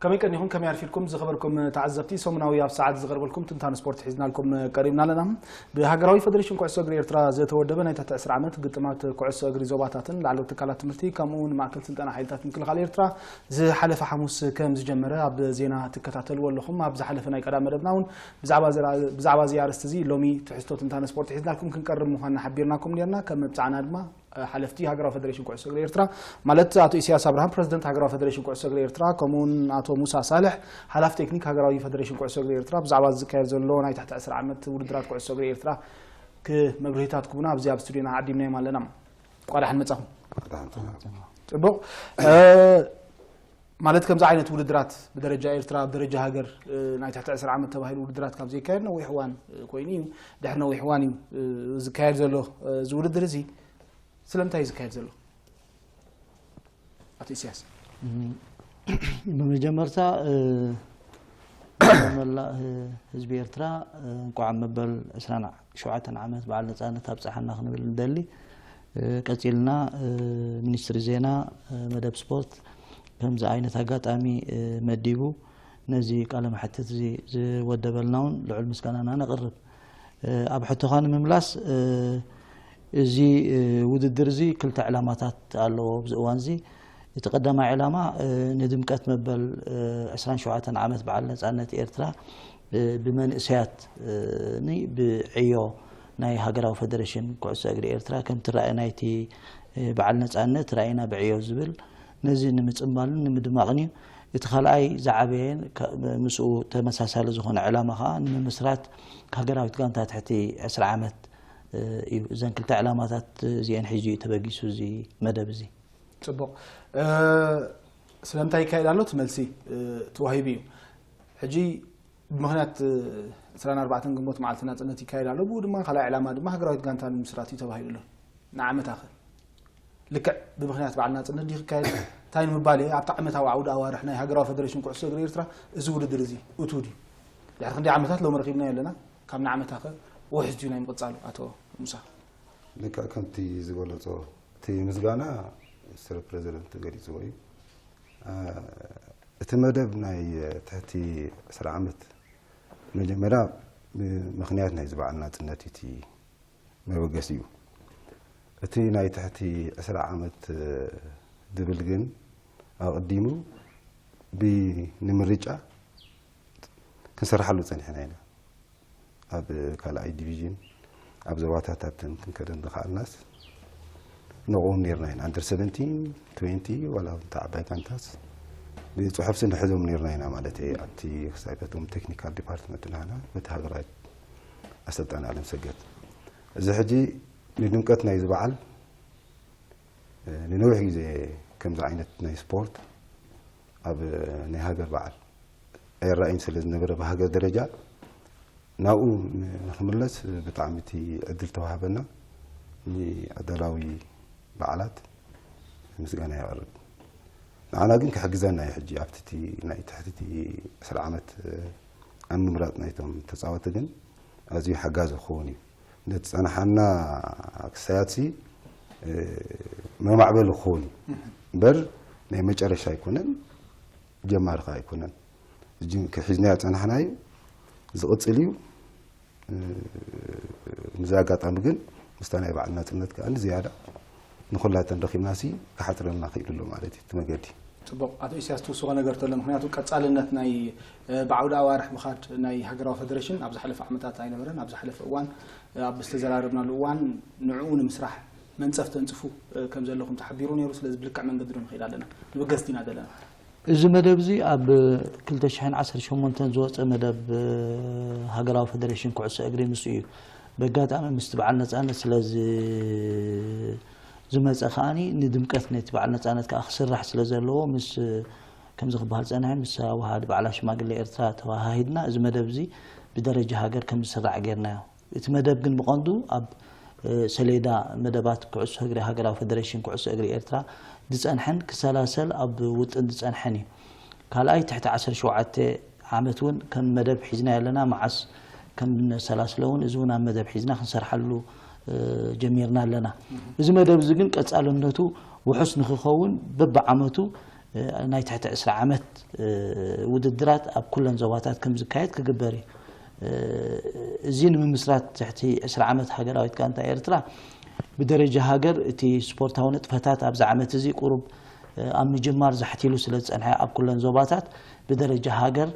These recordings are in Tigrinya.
ከመይ ቀኒኹም፣ ከመይ ኣርፊድኩም ዝኸበርኩም ተዓዘብቲ? ሰሙናዊ ኣብ ሰዓት ዝቐርበልኩም ትንታን ስፖርት ሒዝናልኩም ቀሪብና ኣለና። ብሃገራዊ ፈደሬሽን ኩዕሶ እግሪ ኤርትራ ዝተወደበ ናይ ትሕቲ ዕስራ ዓመት ግጥማት ኩዕሶ እግሪ ዞባታትን ላዕለዎት ትካላት ትምህርቲ ከምኡ እውን ማእከል ስልጠና ሓይልታት ምክልኻል ኤርትራ ዝሓለፈ ሓሙስ ከም ዝጀመረ ኣብ ዜና ትከታተልዎ ኣለኹም። ኣብ ዝሓለፈ ናይ ቀዳም መደብና እውን ብዛዕባ እዚ ራ- ብዛዕባ እዚ ኣርእስቲ እዚ ሎሚ ትሕዝቶ ትንታነ ስፖርት ሒዝናልኩም ክንቀርብ ምዃንና ሓቢርናኩም ነርና። ከም መብጻዕና ድማ ሓለፍቲ ሃገራዊ ፈደሬሽን ኩዕሶ እግሪ ኤርትራ ማለት ኣቶ ኢሳያስ ኣብርሃም ፕረዚደንት ሃገራዊ ፈደሬሽን ኩዕሶ እግሪ ኤርትራ፣ ከምኡውን ኣቶ ሙሳ ሳልሕ ሓላፊ ቴክኒክ ሃገራዊ ፈደሬሽን ኩዕሶ እግሪ ኤርትራ ብዛዕባ ዝካየድ ዘሎ ናይ ትሕቲ ዕስራ ዓመት ውድድራት ኩዕሶ እግሪ ኤርትራ ክመብርሂታት ክቡና ኣብዚ ኣብ ስቱዲዮና ዓዲምናዮም ኣለና። እንኳዕ ደሓን መጻኹም። ጽቡቕ። ማለት ከምዚ ዓይነት ውድድራት ብደረጃ ኤርትራ፣ ብደረጃ ሃገር ናይ ትሕቲ ዕስራ ዓመት ተባሂሉ ውድድራት ካብ ዘይካየድ ነዊሕ እዋን ኮይኑ እዩ። ድሕሪ ነዊሕ እዋን እዩ ዝካየድ ዘሎ እዚ ውድድር እዚ። ስለምንታይ እዩ ዝካየድ ዘሎ? ኣቶ ኢሳያስ። ብመጀመርታ መላእ ህዝቢ ኤርትራ እንኳዕ መበል ዕስራን ሸውዓተን ዓመት በዓል ነጻነት ኣብጽሓና ክንብል ንደሊ። ቀጺልና ሚኒስትሪ ዜና መደብ ስፖርት ከምዚ ዓይነት ኣጋጣሚ መዲቡ ነዚ ቃለ መሕትት እዚ ዝወደበልና እውን ልዑል ምስጋናና ነቕርብ። ኣብ ሕቶኻ ንምምላስ፣ እዚ ውድድር እዚ ክልተ ዕላማታት ኣለዎ ኣብዚ እዋን እዚ። እቲ ቀዳማይ ዕላማ ንድምቀት መበል ዕስራን ሸውዓተን ዓመት በዓል ነጻነት ኤርትራ ብመንእሰያት ብዕዮ ናይ ሃገራዊ ፈደሬሽን ኩዕሶ እግሪ ኤርትራ ከምቲ ራኢ ናይቲ በዓል ነጻነት ራኢና ብዕዮ ዝብል ነዚ ንምጽንባልን ንምድማቕን እዩ። እቲ ካልኣይ ዝዓበየን ምስኡ ተመሳሳሊ ዝኾነ ዕላማ ከዓ ንምምስራት ሃገራዊት ጋንታ ትሕቲ ዕስራ ዓመት እዩ። እዘን ክልተ ዕላማታት እዚአን ሒዙ እዩ ተበጊሱ እዚ መደብ እዚ። ጽቡቕ። ስለምንታይ ይካየድ ኣሎ እቲ መልሲ ተዋሂቡ እዩ። ሕጂ ብምኽንያት ዕስራን ኣርባዕተን ግንቦት መዓልቲ ናጽነት ይካየድ ኣሎ። ብኡ ድማ ካልኣይ ዕላማ ድማ ሃገራዊት ጋንታ ንምስራት እዩ ተባሂሉ ኣሎ። ንዓመታኸ ልክዕ ብምኽንያት በዓል ናጽነት ድዩ ክካየድ? እንታይ ንምባል እየ ኣብቲ ዓመታዊ ዓውዲ ኣዋርሕ ናይ ሃገራዊ ፈደሬሽን ኩዕሶ እግሪ ኤርትራ እዚ ውድድር እዚ እቱ ድዩ? ድሕሪ ክንደይ ዓመታት ሎሚ ረኺብናዮ ኣለና። ካብ ንዓመታኸ ውሕዝ ድዩ ናይ ምቕጻሉ? ኣቶ ሙሳ። ልክዕ ከምቲ ዝገለጾ እቲ ምስጋና ሚኒስትር ፕረዚደንት ገሊጽዎ እዩ። እቲ መደብ ናይ ትሕቲ ዕስራ ዓመት መጀመርያ ብምኽንያት ናይ ዝበዓል ናጽነት እቲ መበገሲ እዩ። እቲ ናይ ትሕቲ ዕስራ ዓመት ዝብል ግን ኣቐዲሙ ብ- ንምርጫ ክንሰርሓሉ ጸኒሕና ኢና። ኣብ ካልኣይ ዲቪዥን ኣብ ዞባታት ኣብተን ክንከደን ዝኸኣልናስ ንቑም ነርና ኢና። ኣንደር ሰቨንቲን፣ ትዌንቲ ዋላ እውን እታ ዓባይ ጋንታስ ብጽሑፍሲ ንሕዞም ነርና ኢና ማለት እየ። ኣብቲ ክሳይ በቶም ቴክኒካል ዲፓርትመንት ናህና በቲ ሃገራዊ ኣሰልጣኒ ኣለምሰገድ እዚ ሕጂ ንድምቀት ናይዚ በዓል ንነዊሕ ግዜ ከምዚ ዓይነት ናይ ስፖርት ኣብ ናይ ሃገር በዓል ኣይረኣይን ስለ ዝነበረ ብሃገር ደረጃ ናብኡ ንክምለስ ብጣዕሚ እቲ ዕድል ተዋሃበና። ንኣዳላዊ በዓላት ምስጋና የቕርብ። ንዓና ግን ክሕግዘና እዩ ሕጂ ኣብቲ እቲ ናይ ትሕቲ እቲ ዕስራ ዓመት ኣብ ምምራፅ ናይቶም ተፃወቲ ግን ኣዝዩ ሓጋዚ ክኸውን እዩ። ነቲ ዝፀናሓና ክሳያትሲ መማዕበሊ ክኸውን እዩ እምበር ናይ መጨረሻ ኣይኮነን፣ ጀማሪ ከዓ ኣይኮነን። ሒዝናዮ ዝፀናሕናዩ ዝቕፅል እዩ። ምስዚ ኣጋጣሚ ግን ምስታ ናይ በዓል ናፅነት ከዓ ንዝያዳ ንኩላተን ረኪብናሲ ክሓፅረልና ክኢሉ ኣሎ ማለት እዩ እቲ መገዲ። ፅቡቕ። ኣቶ ኢሳያስ ትውስኾ ነገር ተሎ፣ ምክንያቱ ቀፃልነት ናይ ብዓውዲ ኣዋርሕ ምኻድ ናይ ሃገራዊ ፈደሬሽን ኣብ ዝሓለፈ ዓመታት ኣይነበረን። ኣብ ዝሓለፈ እዋን ኣብ ዝተዘራረብናሉ እዋን ንዕኡ ንምስራሕ መንፀፍ ተንፅፉ ከም ዘለኹም ተሓቢሩ ነይሩ። ስለዚ ብልክዕ መንገዲ ዶ ንኸይድ ኣለና? ንብገስ ዲና ዘለና? እዚ መደብ እዚ ኣብ ክልተ ሽሕን ዓሰርተ ሸሞንተን ዝወፀ መደብ ሃገራዊ ፈደሬሽን ኩዕሶ እግሪ ምስኡ እዩ። በጋጣሚ ምስቲ በዓል ነፃነት ስለ ዝመፀ ከዓኒ ንድምቀት ነቲ በዓል ነፃነት ከዓ ክስራሕ ስለ ዘለዎ ምስ ከምዚ ክበሃል ፀንሐ ምስ ኣዋሃዲ በዓላት ሽማግለ ኤርትራ ተወሃሂድና እዚ መደብ እዚ ብደረጃ ሃገር ከም ዝስራዕ ጌርናዮ። እቲ መደብ ግን ብቐንዱ ኣብ ሰሌዳ መደባት ኩዕሶ እግሪ ሃገራዊ ፈደሬሽን ኩዕሶ እግሪ ኤርትራ ዝጸንሐን ክሰላሰል ኣብ ውጥን ዝጸንሐን እዩ። ካልኣይ ትሕቲ ዓሰርተ ሸውዓተ ዓመት እውን ከም መደብ ሒዝናዮ ኣለና። መዓስ ከም እነሰላስሎ እውን እዚ እውን ኣብ መደብ ሒዝና ክንሰርሓሉ ጀሚርና ኣለና። እዚ መደብ እዚ ግን ቀጻልነቱ ውሑስ ንክኸውን በብዓመቱ ናይ ትሕቲ ዕስራ ዓመት ውድድራት ኣብ ኩለን ዞባታት ከም ዝካየድ ክግበር እዩ። እዚ ንምምስራት ትሕቲ ዕስራ ዓመት ሃገራዊት ጋንታ ኤርትራ ብደረጃ ሃገር እቲ ስፖርታዊ ንጥፈታት ኣብዚ ዓመት እዚ ቁሩብ ኣብ ምጅማር ዛሕቲሉ ስለ ዝጸንሐ ኣብ ኩለን ዞባታት ብደረጃ ሃገር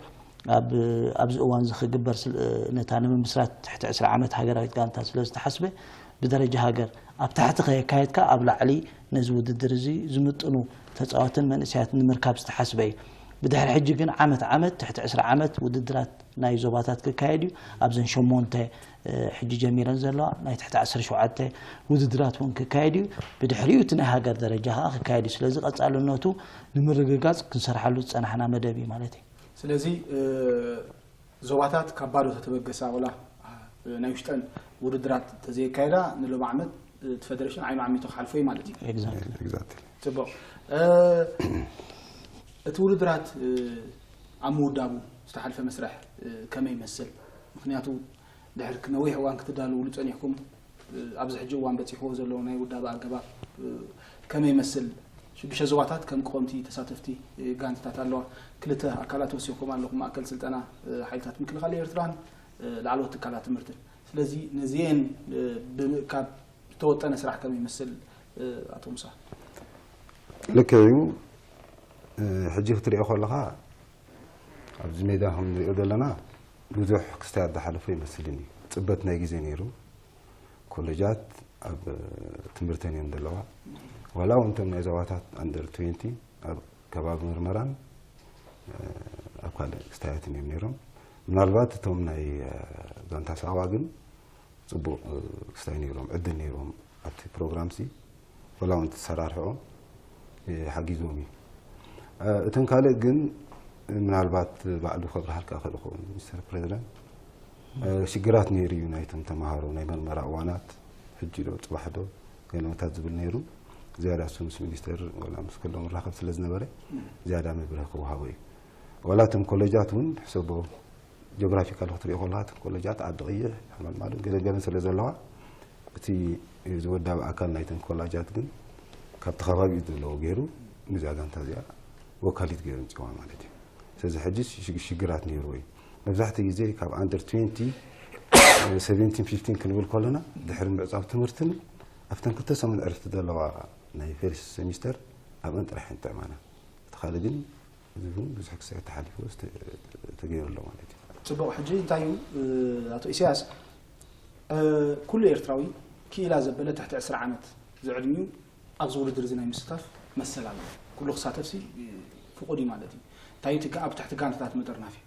ኣብዚ እዋን እዚ ክግበር ነታ ንምምስራት ትሕቲ ዕስራ ዓመት ሃገራዊት ጋንታ ስለ ዝተሓስበ ብደረጃ ሃገር ኣብ ታሕቲ ከየካየድካ ኣብ ላዕሊ ነዚ ውድድር እዚ ዝምጥኑ ተፃወትን መንእሰያት ንምርካብ ዝተሓስበ እዩ። ብድሕሪ ሕጂ ግን ዓመት ዓመት ትሕቲ ዕስራ ዓመት ውድድራት ናይ ዞባታት ክካየድ እዩ። ኣብዘን ሸሞንተ ሕጂ ጀሚረን ዘለዋ ናይ ትሕቲ ዓሰርተ ሸውዓተ ውድድራት እውን ክካየድ እዩ። ብድሕሪኡ እቲ ናይ ሃገር ደረጃ ከዓ ክካየድ እዩ። ስለዚ ቀፃልነቱ ንምርግጋፅ ክንሰርሓሉ ዝፀናሕና መደብ እዩ ማለት እዩ። ስለዚ ዞባታት ካብ ባዶ ተተበገሳ ወላ ናይ ውሽጠን ውድድራት ተዘየካየዳ ንሎሚ ዓመት እቲ ፈደረሽን ዓይኑ ዓሚቱ ክሓልፎ እዩ ማለት እዩ። Exactly። Exactly። ፅቡቕ። እቲ ውድድራት ኣብ ምውዳቡ ዝተሓልፈ መስርሕ ከመይ ይመስል? ምክንያቱ ድሕሪ ነዊሕ እዋን ክትዳለውሉ ፀኒሕኩም ኣብዚ ሕጂ እዋን በፂሕዎ ዘለዉ ናይ ውዳበ ኣገባብ ከመይ ይመስል? ሽዱሽተ ዞባታት ከም ቀወምቲ ተሳተፍቲ ጋንትታት ኣለዋ። ክልተ ኣካላት ወሲኹም ኣለኹም፣ ማእከል ስልጠና ሓይልታት ምክልኻል ኤርትራን ላዕለዎት ትካላት ትምህርትን። ስለዚ ነዚኤን ብምእካብ ዝተወጠነ ስራሕ ከመይ ይመስል ኣቶ ሙሳ? ልክዕ እዩ። ሕጂ ክትሪኦ ከለኻ ኣብዚ ሜዳ ከም ንሪኦ ዘለና ብዙሕ ክስታይ ኣዳሓለፈ ይመስልን እዩ። ፅበት ናይ ግዜ ነይሩ። ኮሌጃት ኣብ ትምህርተን እዮም ዘለዋ። ዋላ እውን እቶም ናይ ዞባታት ኣንደር ትዌንቲ ኣብ ከባቢ ምርመራን ኣብ ካልእ ክስታያትን እዮም ነይሮም። ምናልባት እቶም ናይ ጋንታ ሳዋ ግን ፅቡቕ ክስታይ ነይሮም፣ ዕድል ነይሮም ኣብቲ ፕሮግራም ሲ ወላ እውን ተሰራርሕኦም ሓጊዞም እዩ። እተን ካልእ ግን ምናልባት ባዕሉ ከብርሃልካ ክእል ክኸውን ሚስተር ፕሬዚደንት ሽግራት ነይሩ እዩ ናይቶም ተምሃሮ ናይ መርመራ እዋናት ሕጂ ዶ ፅባሕ ዶ ገለመታት ዝብል ነይሩ። ዝያዳ እሱ ምስ ሚኒስተር ወላ ምስ ኩሎም ራኸብ ስለ ዝነበረ ዝያዳ መብርህ ክወሃቦ እዩ። ዋላ እቶም ኮሌጃት እውን ሕሰቦ ጂኦግራፊካል ክትሪኦ ከለካ እተን ኮለጃት ዓዲ ቀይሕ፣ ሓመልማልን ገለገለን ስለ ዘለዋ እቲ ዝወዳበ ኣካል ናይተን ኮላጃት ግን ካብቲ ከባቢኡ ዘለዎ ገይሩ ነዚኣ ጋንታ እዚኣ ወካሊት ገይሩ ኣምፂዋ ማለት እዩ። ስለዚ ሕጂ ሽግ- ሽግራት ነይርዎ እዩ። መብዛሕትኡ ግዜ ካብ ኣንደር ትዌንቲ ሰቨንቲን ፊፍቲን ክንብል ከለና ድሕሪ ምዕፃው ትምህርትን ኣብተን ክልተ ሰሙን ዕረፍቲ ዘለዋ ናይ ፈርስት ሰሚስተር ኣብአን ጥራሕ ንጥዕማና እቲ ካልእ ግን እዚ እውን ብዙሕ ክሳይ ተሓሊፉ ተገይሩ ኣሎ ማለት እዩ። ፅቡቕ። ሕጂ እንታይ እዩ ኣቶ ኢሳያስ፣ ኩሉ ኤርትራዊ ክኢላ ዘበለ ትሕቲ ዕስራ ዓመት ዝዕድሚኡ ኣብዚ ውድድር እዚ ናይ ምስታፍ መሰል ኣለዎ። ኩሉ ክሳተፍሲ ፍቑድ እዩ ማለት እዩ። እንታይ እቲ ኣብ ትሕቲ ጋንታታት ምጥርናፍ እዩ።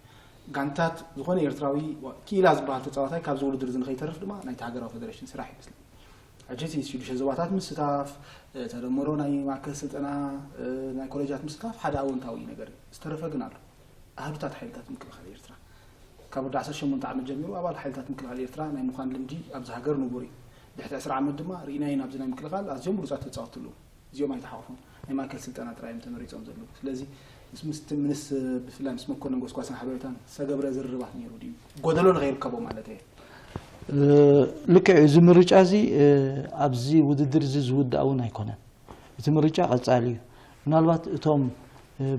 ጋንታታት ዝኾነ ኤርትራዊ ክኢላ ዝበሃል ተፃዋታይ ካብዚ ውድድር እዚ ንኸይተርፍ ድማ ናይቲ ሃገራዊ ፈደረሽን ስራሕ ይመስለኒ። ሕጂ እቲ ሽዱሽተ ዞባታት ምስታፍ፣ ተደመሮ ናይ ማእከል ስልጠና ናይ ኮሌጃት ምስታፍ ሓደ ኣወንታዊ ነገር እዩ። ዝተረፈ ግን ኣሎ። ኣሃዱታት ሓይልታት ምክልኻል ኤርትራ ካብ ወዲ ዓሰርተ ሸሞንተ ዓመት ጀሚሩ ኣባል ሓይልታት ምክልኻል ኤርትራ ናይ ምዃን ልምዲ ኣብዚ ሃገር ንቡር እዩ። ድሕቲ ዕስራ ዓመት ድማ ርኢናዮ ናብዚ ናይ ምክልኻል ኣዝዮም ብሉጻት ተጻወትቲ ኣለዉ። እዚኦም ኣይተሓቑፉን። ናይ ማእከል ስልጠና ጥራይ እዮም ተመሪጾም ዘለዉ። ስለዚ ምስ ምስ ምስ ብፍላይ ምስ መኮንን ጎስጓስን ሓበሬታን ዝተገብረ ዝርርባት ነይሩ ድዩ? ጎደሎ ንኸይርከቦ ማለት እየ። ልክዕ እዩ። እዚ ምርጫ እዚ ኣብዚ ውድድር እዚ ዝውዳእ እውን ኣይኮነን። እቲ ምርጫ ቀጻሊ እዩ። ምናልባት እቶም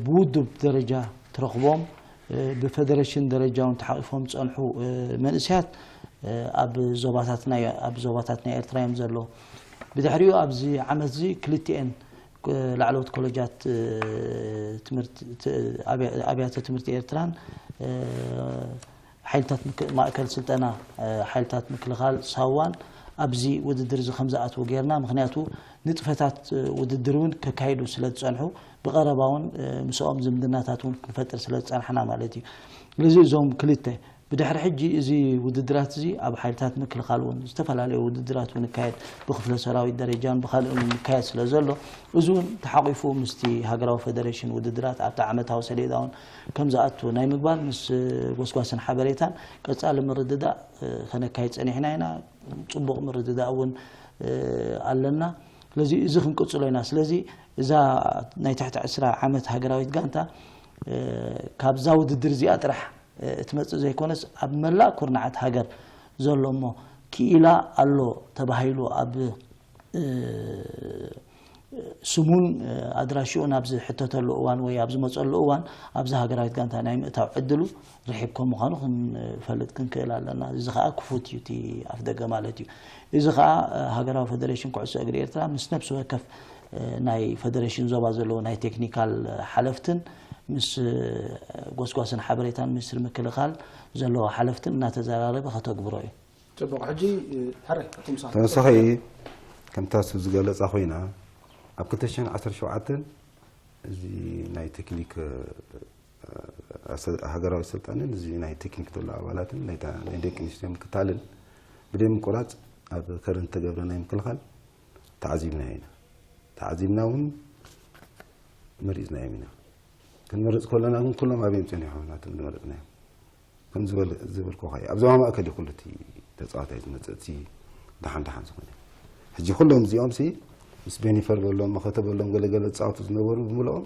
ብውድብ ደረጃ ትረኽቦም ብፈደረሽን ደረጃ እውን ተሓቒፎም ዝጸንሑ መንእሰያት ኣብ ዞባታት ናይ ኣብ ዞባታት ናይ ኤርትራ እዮም ዘለዉ። ብድሕሪኡ ኣብዚ ዓመት እዚ ክልቲኤን ላዕለዎት ኮለጃት ትምህርቲ ኣብያተ ትምህርቲ ኤርትራን ሓይልታት ማእከል ስልጠና ሓይልታት ምክልኻል ሳዋን ኣብዚ ውድድር እዚ ከም ዝኣትዉ ጌርና። ምክንያቱ ንጥፈታት ውድድር እውን ከካይዱ ስለ ዝጸንሑ ብቐረባ እውን ምስኦም ዝምድናታት እውን ክንፈጥር ስለ ዝጸናሕና ማለት እዩ። ስለዚ እዞም ክልተ ብድሕሪ ሕጂ እዚ ውድድራት እዚ ኣብ ሓይልታት ምክልኻል እውን ዝተፈላለዩ ውድድራት እውን ይካየድ ብክፍለ ሰራዊት ደረጃን ብካልእ እውን ይካየድ ስለ ዘሎ እዚ እውን ተሓቂፉ ምስቲ ሃገራዊ ፈደሬሽን ውድድራት ኣብቲ ዓመታዊ ሰሌዳ እውን ከም ዝኣቱ ናይ ምግባር ምስ ጎስጓስን ሓበሬታን ቀጻሊ ምርድዳእ ከነካይድ ጸኒሕና ኢና። ጽቡቕ ምርድዳእ እውን ኣለና። ስለዚ እዚ ክንቅጽሎ ኢና። ስለዚ እዛ ናይ ትሕቲ ዕስራ ዓመት ሃገራዊት ጋንታ ካብዛ ውድድር እዚኣ ጥራሕ እትመጽእ ዘይኮነስ ኣብ መላእ ኩርናዓት ሃገር ዘሎ እሞ ክኢላ ኣሎ ተባሂሉ ኣብ ስሙን ኣድራሽኡን ኣብ ዝሕተተሉ እዋን ወይ ኣብ ዝመፀሉ እዋን ኣብዚ ሃገራዊት ጋንታ ናይ ምእታው ዕድሉ ርሒብ ከም ምዃኑ ክንፈልጥ ክንክእል ኣለና። እዚ ከዓ ክፉት እዩ፣ እቲ ኣፍ ደገ ማለት እዩ። እዚ ከዓ ሃገራዊ ፌደሬሽን ኩዕሶ እግሪ ኤርትራ ምስ ነብሲ ወከፍ ናይ ፌደሬሽን ዞባ ዘለዉ ናይ ቴክኒካል ሓለፍትን ምስ ጎስጓስን ሓበሬታን ሚኒስትሪ ምክልኻል ዘለዉ ሓለፍትን እናተዘራረበ ከተግብሮ እዩ። ፅቡቕ። ሕጂ ሕራይ ኣቶ ሙሳ ተወሳኺ ከምታ እሱ ዝገለፃ ኮይና ኣብ ክልተ ሽሕን ዓሰርተ ሸውዓተን እዚ ናይ ቴክኒክ ሃገራዊ ስልጣንን እዚ ናይ ቴክኒክ ዘሎ ኣባላትን ናይ ደቂ ኣንስትዮ ምክታልን ብደይ ምቁራፅ ኣብ ከረን ተገብረ ናይ ምክልኻል ተዓዚብና ኢና። ተዓዚብና እውን መሪፅናዮም ኢና። ክንመርፅ ከለና ግን ኩሎም ኣብዮም ፀኒሖም ናቶም ዝመረፅናዮም። ከም ዝበልኩኻ እዩ ኣብ ዞባ ማእከል እዩ ኩሉ እቲ ተፃዋታይ ዝመፅእ እቲ ደሓን ደሓን ዝኾነ። ሕጂ ኩሎም እዚኦም ሲ ምስ ቤኒፈር በሎም መኸተ በሎም ገለገለ ዝፃወቱ ዝነበሩ ብምልኦም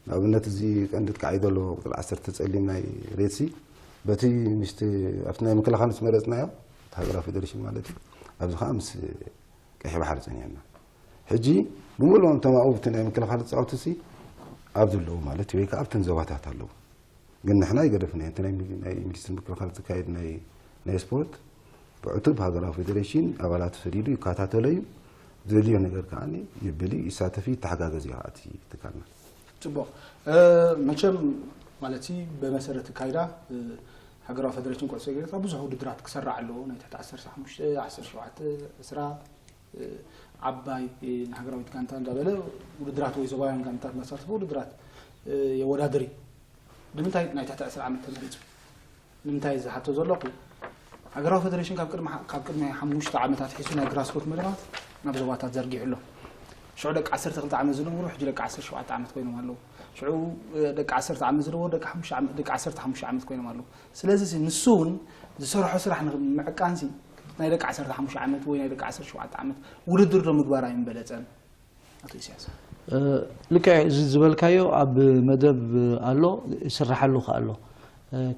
ንኣብነት እዚ ቀንዲ ተካዒ ዘሎ ቁፅሪ ዓሰርተ ፀሊም ናይ ሬድሲ በቲ ምስቲ ኣብቲ ናይ ምክልኻል ምስ መረፅናዮ እቲ ሃገራዊ ፌደሬሽን ማለት እዩ። ኣብዚ ከዓ ምስ ቀይሕ ባሕሪ ፀኒሖምና። ሕጂ ብምልኦም እቶም ኣብኡ እቲ ናይ ምክልኻል ዝፃወቱ ሲ ኣብ ዘለዉ ማለት እዩ ወይ ከዓ ኣብተን ዞባታት ኣለዉ። ግን ንሕና ይገደፍና እቲ ናይ ሚኒስትሪ ምክልኻል ዝካየድ ናይ ናይ ስፖርት ብዕቱብ ሃገራዊ ፌዴሬሽን ኣባላቱ ሰዲዱ ይከታተሎ እዩ። ዘድልዮ ነገር ከዓ ይብል እዩ፣ ይሳተፍ እዩ፣ ይተሓጋገዝ እዩ ከዓ እቲ ትካልና። ፅቡቕ። መቸም ማለት ብመሰረት ካይዳ ሃገራዊ ፌደሬሽን ኩዕሶ እግሪ ኤርትራ ብዙሕ ውድድራት ክሰራ ኣለዎ። ናይ ትሕቲ ዓሰርተ ሓሙሽተ፣ ዓሰርተ ሸውዓተ፣ ዕስራ ዓባይ ንሃገራዊት ጋንታ እንዳበለ ውድድራት ወይ ዞባውያን ጋንታት እንዳሳተፈ ውድድራት የወዳድር እዩ። ንምንታይ ናይ ትሕቲ ዕስራ ዓመት ተመሪፁ? ንምንታይ ዝሓቶ ዘለኹ ሃገራዊ ፌደሬሽን ካብ ቅድሚ ካብ ቅድሚ ሓሙሽተ ዓመታት ሒሱ ናይ ግራስሩት መደባት ናብ ዞባታት ዘርጊሑ ኣሎ። ሽዑ ደቂ ዓሰርተ ክልተ ዓመት ዝነበሩ ሕጂ ደቂ ዓሰርተ ሸውዓተ ዓመት ኮይኖም ኣለዉ። ሽዑ ደቂ ዓሰርተ ዓመት ዝነበሩ ደቂ ዓሰርተ ሓሙሽተ ዓመት ኮይኖም ኣለዉ። ስለዚ ንሱ እውን ዝሰርሖ ስራሕ ንምዕቃንሲ ናይ ደቂ ዓሰርተ ሓሙሽተ ዓመት ወይ ናይ ደቂ ዓሰርተ ሸውዓተ ዓመት ውድድር ዶ ምግባር ኣይምበለፀን? ኣቶ ኢሳያስ። ልክዕ እዚ ዝበልካዮ ኣብ መደብ ኣሎ ይስራሓሉ ከ ኣሎ።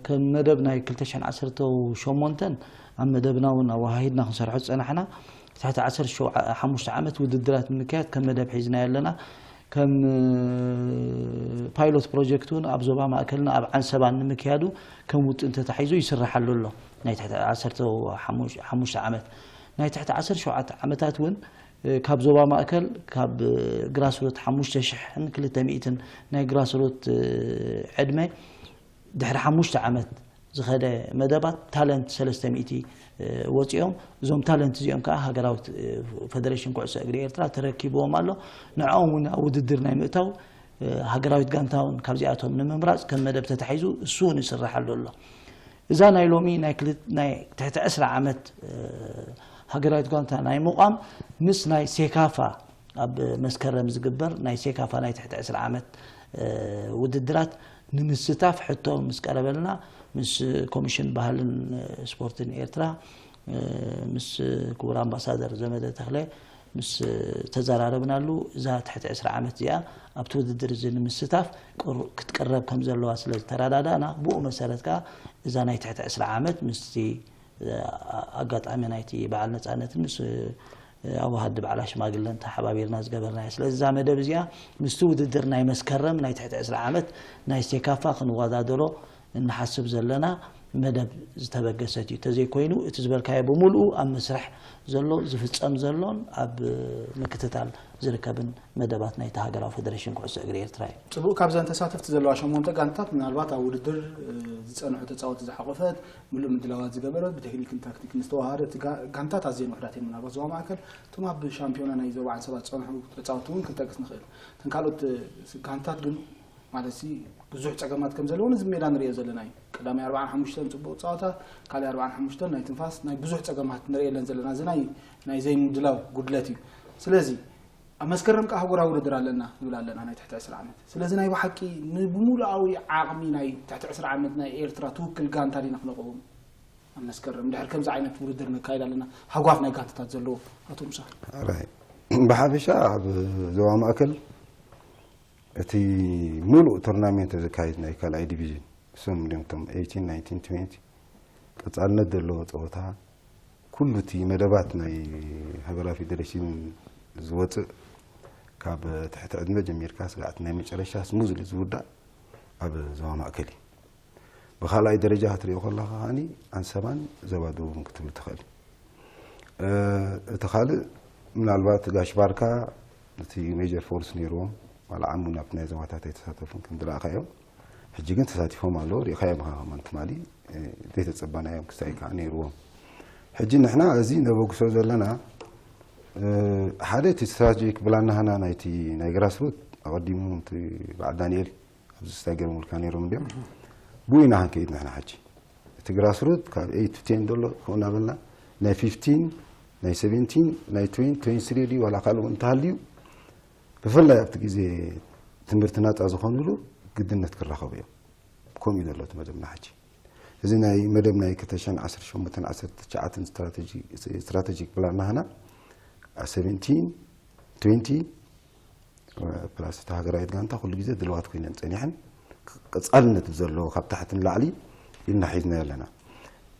ከም መደብ ናይ ክልተ ሽሕን ዓሰርተ ሸሞንተን ኣብ መደብና እውን ኣወሃሂድና ክንሰርሖ ዝፀናሕና ትሕቲ ዓሰርተ ሓሙሽተ ዓመት ውድድራት ንምክያድ ከም መደብ ሒዝናዮ ኣለና። ከም ፓይሎት ፕሮጀክት እውን ኣብ ዞባ ማእከልን ኣብ ዓንሰባን ንምክያዱ ከም ውጥን ተታሒዙ ይስራሓሉ ኣሎ። ናይ ትሕቲ ዓሰርተ ሓሙሽተ ዓመት ናይ ትሕቲ ዓሰርተ ሸውዓተ ዓመታት እውን ካብ ዞባ ማእከል ካብ ግራስሩት ሓሙሽተ ሽሕን ክልተ ሚእትን ናይ ግራስሩት ዕድመ ድሕሪ ሓሙሽተ ዓመት ዝኸደ መደባት ታለንት ሰለስተ ሚእቲ ወፂኦም። እዞም ታለንት እዚኦም ከዓ ሃገራዊት ፌደሬሽን ኩዕሶ እግሪ ኤርትራ ተረኪብዎም ኣሎ። ንዕኦም እውን ኣብ ውድድር ናይ ምእታው ሃገራዊት ጋንታ እውን ካብዚኣቶም ንምምራፅ ከም መደብ ተታሒዙ እሱ እውን ይስራሓሉ ኣሎ። እዛ ናይ ሎሚ ናይ ክልት ናይ ትሕቲ ዕስራ ዓመት ሃገራዊት ጋንታ ናይ ምቋም ምስ ናይ ሴካፋ ኣብ መስከረም ዝግበር ናይ ሴካፋ ናይ ትሕቲ ዕስራ ዓመት ውድድራት ንምስታፍ ሕቶ ምስ ቀረበልና ምስ ኮሚሽን ባህልን ስፖርትን ኤርትራ ምስ ክቡር ኣምባሳደር ዘመደ ተኽለ ምስ ተዘራረብናሉ እዛ ትሕቲ ዕስራ ዓመት እዚኣ ኣብቲ ውድድር እዚ ንምስታፍ ክትቅረብ ከም ዘለዋ ስለ ዝተረዳዳእና ብኡ መሰረት ከዓ እዛ ናይ ትሕቲ ዕስራ ዓመት ምስቲ ኣጋጣሚ ናይቲ በዓል ነፃነትን ምስ ኣዋሃዲ በዓል ሽማግለን ተሓባቢርና ዝገበርናዮ። ስለዚ እዛ መደብ እዚኣ ምስቲ ውድድር ናይ መስከረም ናይ ትሕቲ ዕስራ ዓመት ናይ ሴካፋ ክንወዳደሮ እንሓስብ ዘለና መደብ ዝተበገሰት እዩ። ተዘይኮይኑ እቲ ዝበልካዮ ብምልኡ ኣብ መስርሕ ዘሎ ዝፍፀም ዘሎን ኣብ ምክትታል ዝርከብን መደባት ናይቲ ሃገራዊ ፌደሬሽን ኩዕሶ እግሪ ኤርትራ እዩ። ፅቡቕ። ካብዘን ተሳተፍቲ ዘለዋ ሸሞንተ ጋንታት ምናልባት ኣብ ውድድር ዝፀንሑ ተፃወቲ ዝሓቆፈት ምሉእ ምድላዋት ዝገበረት ብቴክኒክን ታክቲክን ዝተዋሃደት ጋንታት ኣዝየን ውሕዳት እየን። ምናልባት ዞባ ማእከል እቶም ኣብ ሻምፒዮና ናይ ዞባ ዓንሰባ ዝፀንሑ ተፃወቲ እውን ክንጠቅስ ንኽእል። እተን ካልኦት ጋንታት ግን ማለት ብዙሕ ፀገማት ከም ዘለዎን እዚ ሜዳ ንሪኦ ዘለና እዩ። ቀዳማይ ኣርባዓን ሓሙሽተን ፅቡቕ ፀዋታ፣ ካልኣይ ኣርባዓን ሓሙሽተን ናይ ትንፋስ ናይ ብዙሕ ፀገማት ንሪኤለን ዘለና እዚ ናይ ናይ ዘይምድላው ጉድለት እዩ። ስለዚ ኣብ መስከረም ከዓ ኣህጉራዊ ውድድር ኣለና ንብል ኣለና ናይ ትሕቲ ዕስራ ዓመት። ስለዚ ናይ ብሓቂ ንብሙሉኣዊ ዓቕሚ ናይ ትሕቲ ዕስራ ዓመት ናይ ኤርትራ ትውክል ጋንታ ዲና ክነቕውም ኣብ መስከረም ድሕሪ ከምዚ ዓይነት ውድድር ነካይድ ኣለና። ሃጓፍ ናይ ጋንታታት ዘለዎ ኣቶ ሙሳ። ብሓፈሻ ኣብ ዞባ ማእከል እቲ ሙሉእ ቶርናሜንት ዘካይድ ናይ ካልኣይ ዲቪዥን እሶም እዮም እቶም ኤይቲን ናይንቲን ትዌንቲ ቀፃልነት ዘለዎ ፀወታ ኩሉ እቲ መደባት ናይ ሃገራዊ ፌዴሬሽን ዝወፅእ ካብ ትሕቲ ዕድመ ጀሚርካ ስጋዕ እቲ ናይ መጨረሻ ስሙዝሊ ዝውዳእ ኣብ ዞባ ማእከል እዩ። ብኻልኣይ ደረጃ ክትሪኦ ከለኻ ከዓኒ ኣንሰባን ዞባ ደቡብን ክትብል ትኽእል። እቲ ካልእ ምናልባት ጋሽ ባርካ እቲ ሜጀር ፎርስ ነይርዎም ዋላ ዓሙ ናብቲ ናይ ዞባታት ኣይተሳተፉን ከም ዝረኣኻዮም። ሕጂ ግን ተሳቲፎም ኣለዉ ሪኢኻዮም ኢኻ ከማን ትማሊ ዘይተጸባናዮም ክሳይ ከዓ ነይርዎም። ሕጂ ንሕና እዚ ነበግሶ ዘለና ሓደ እቲ ስትራቴጂክ ብላናህና ናይቲ ናይ ግራስሩት ኣቐዲሙ እቲ በዓል ዳንኤል ኣብዚ ስታይ ገርሙልካ ነይሮም እንዲዮም ብኡ ኢና ክንከይድ ንሕና ሕጂ እቲ ግራስሩት ካብ ኤይት ቱ ቴን ዘሎ ከምኡ እናበልና ናይ ፊፍቲን ናይ ሰቨንቲን ናይ ትዌንቲ ትዌንቲ ስሪ ድዩ ዋላ ካልእ እውን እንተሃልዩ ብፍላይ ኣብቲ ግዜ ትምህርቲ ናፃ ዝኾኑሉ ግድነት ክራኸቡ እዮም ከምኡ እዩ ዘሎ እቲ መደብና ሕጂ እዚ ናይ መደብ ናይ ክልተ ሽሕን ዓሰርተ ሸሞንተን ዓሰርተ ትሽዓተን ስትራቴጂክ ፕላን ናህና ሰቨንቲን ትዌንቲ ፕላስ እቲ ሃገራዊት ጋንታ ኩሉ ግዜ ድልዋት ኮይነን ፀኒሐን ቀፃልነት ዘለዎ ካብ ታሕቲ ንላዕሊ ኢልና ሒዝና ኣለና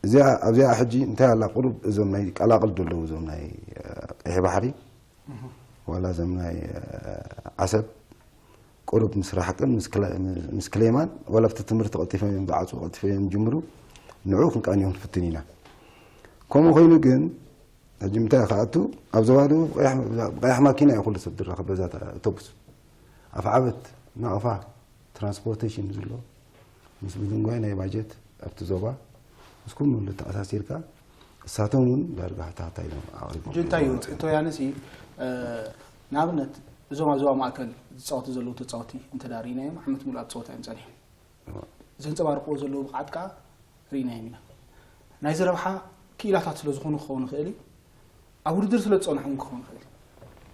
እዚኣ ኣብዚኣ ሕጂ እንታይ ኣላ ቁሩብ እዞም ናይ ቀላቅል ዘለዉ እዞም ናይ ቀይሕ ባሕሪ ዋላ እዞም ናይ ዓሰብ ቁሩብ ምስ ራሕቅን ምስ ክሌማን ዋላ ኣብቲ ትምህርቲ ቀልጢፎም እዮም ዝዓፅዉ ቀልጢፎም እዮም ዝጅምሩ ንዑ ክንቃንዮም ንፍትን ኢና ከምኡ ኮይኑ ግን ሕጂ ምንታይ ክኣቱ ኣብ ዞባ ደቡብ ብቀያሕ ማኪና እዩ ኩሉ ሰብ ዝራኸብ በዛ ኣውቶቡስ ኣፍዓበት ናቕፋ ትራንስፖርቴሽን ዝብሎ ምስ ምድንጓይ ናይ ባጀት ኣብቲ ዞባ ምስ ኩሉ ተኣሳሲርካ እሳቶም እውን ዳርጋ ሕታሕታ ኢሎም ኣቕሪቦም ሕጂ እንታይ እዩ እቶ ያነሲ ንኣብነት እዞም ኣብ ዞባ ማእከል ዝፃወቱ ዘለዉ ተፃወቲ እንተዳ ርኢናዮም ዓመት ሙሉእ ኣብ ፀወታ እዮም ፀኒሖም ዘንፀባርቅዎ ዘለዉ ብቕዓት ከዓ ርኢናዮም ኢና ናይዚ ረብሓ ክኢላታት ስለ ዝኾኑ ክኸውን ይኽእል እዩ ኣብ ውድድር ስለ ዝፀንሑ እውን ክኸውን ይኽእል እዩ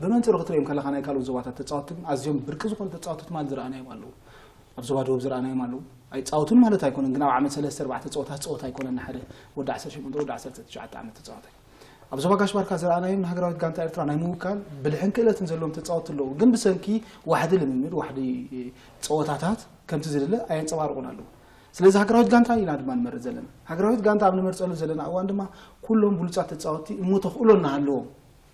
ብመንፅሩ ክትሪኦም ከለኻ ናይ ካልኦት ዞባታት ተፃወቲ ግን ኣዝዮም ብርቂ ዝኾኑ ተፃወቲ ትማል ዝረኣናዮም ኣለዉ ኣብ ዞባ ደቡብ ዝረኣናዮም ኣለዉ ኣይፃወቱን ማለት ኣይኮነን ግን ኣብ ዓመት ሰለስተ ኣርባዕተ ፀወታት ፀወታ ኣይኮነን ንሓደ ወዲ ዓሰርተ ሸሞንተ ወዲ ዓሰርተ ትሽዓተ ዓመት ተፃወታይ ኣብ ዞባ ጋሽ ባርካ ዝረኣናዮም ንሃገራዊት ጋንታ ኤርትራ ናይ ምውካል ብልሕን ክእለትን ዘለዎም ተፃወቲ ኣለዉ ግን ብሰንኪ ዋሕዲ ልምምድ ዋሕዲ ፀወታታት ከምቲ ዝድለ ኣየንፀባርቑን ኣለዉ ስለዚ ሃገራዊት ጋንታ ኢና ድማ ንመርፅ ዘለና ሃገራዊት ጋንታ ኣብ ንመርፀሉ ዘለና እዋን ድማ ኩሎም ብሉፃት ተፃወቲ እሞ ተኽእሎ እናሃለዎም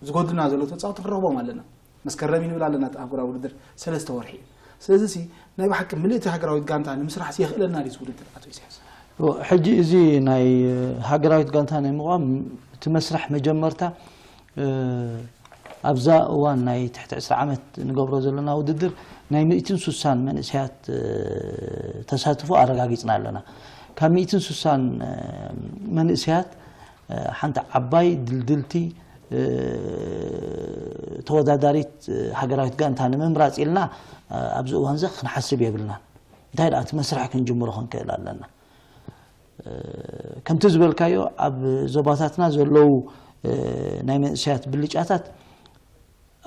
ዝጎድልና ዘለዉ ተፃወቲ ክንረኽቦም ኣለና መስከረም እዩ ንብል ኣለና እቲ ኣህጉራዊ ውድድር ሰለስተ ወርሒ እዩ። ስለዚ ሲ ናይ ብሓቂ ምልእቲ ሃገራዊት ጋንታ ንምስራሕ ሲ የኽእለና ድዩ እዚ ውድድር ኣቶ ኢሳያስ? ሕጂ እዚ ናይ ሃገራዊት ጋንታ ናይ ምቋም እቲ መስርሕ መጀመርታ ኣብዛ እዋን ናይ ትሕቲ ዕስራ ዓመት ንገብሮ ዘለና ውድድር ናይ ሚእትን ሱሳን መንእሰያት ተሳትፎ ኣረጋጊፅና ኣለና። ካብ ሚእትን ሱሳን መንእሰያት ሓንቲ ዓባይ ድልድልቲ ተወዳዳሪት ሃገራዊት ጋንታ ንምምራፅ ኢልና ኣብዚ እዋን እዚ ክንሓስብ የብልናን። እንታይ ደኣ እቲ መስርሕ ክንጅምሮ ክንክእል ኣለና። ከምቲ ዝበልካዮ ኣብ ዞባታትና ዘለዉ ናይ መንእሰያት ብልጫታት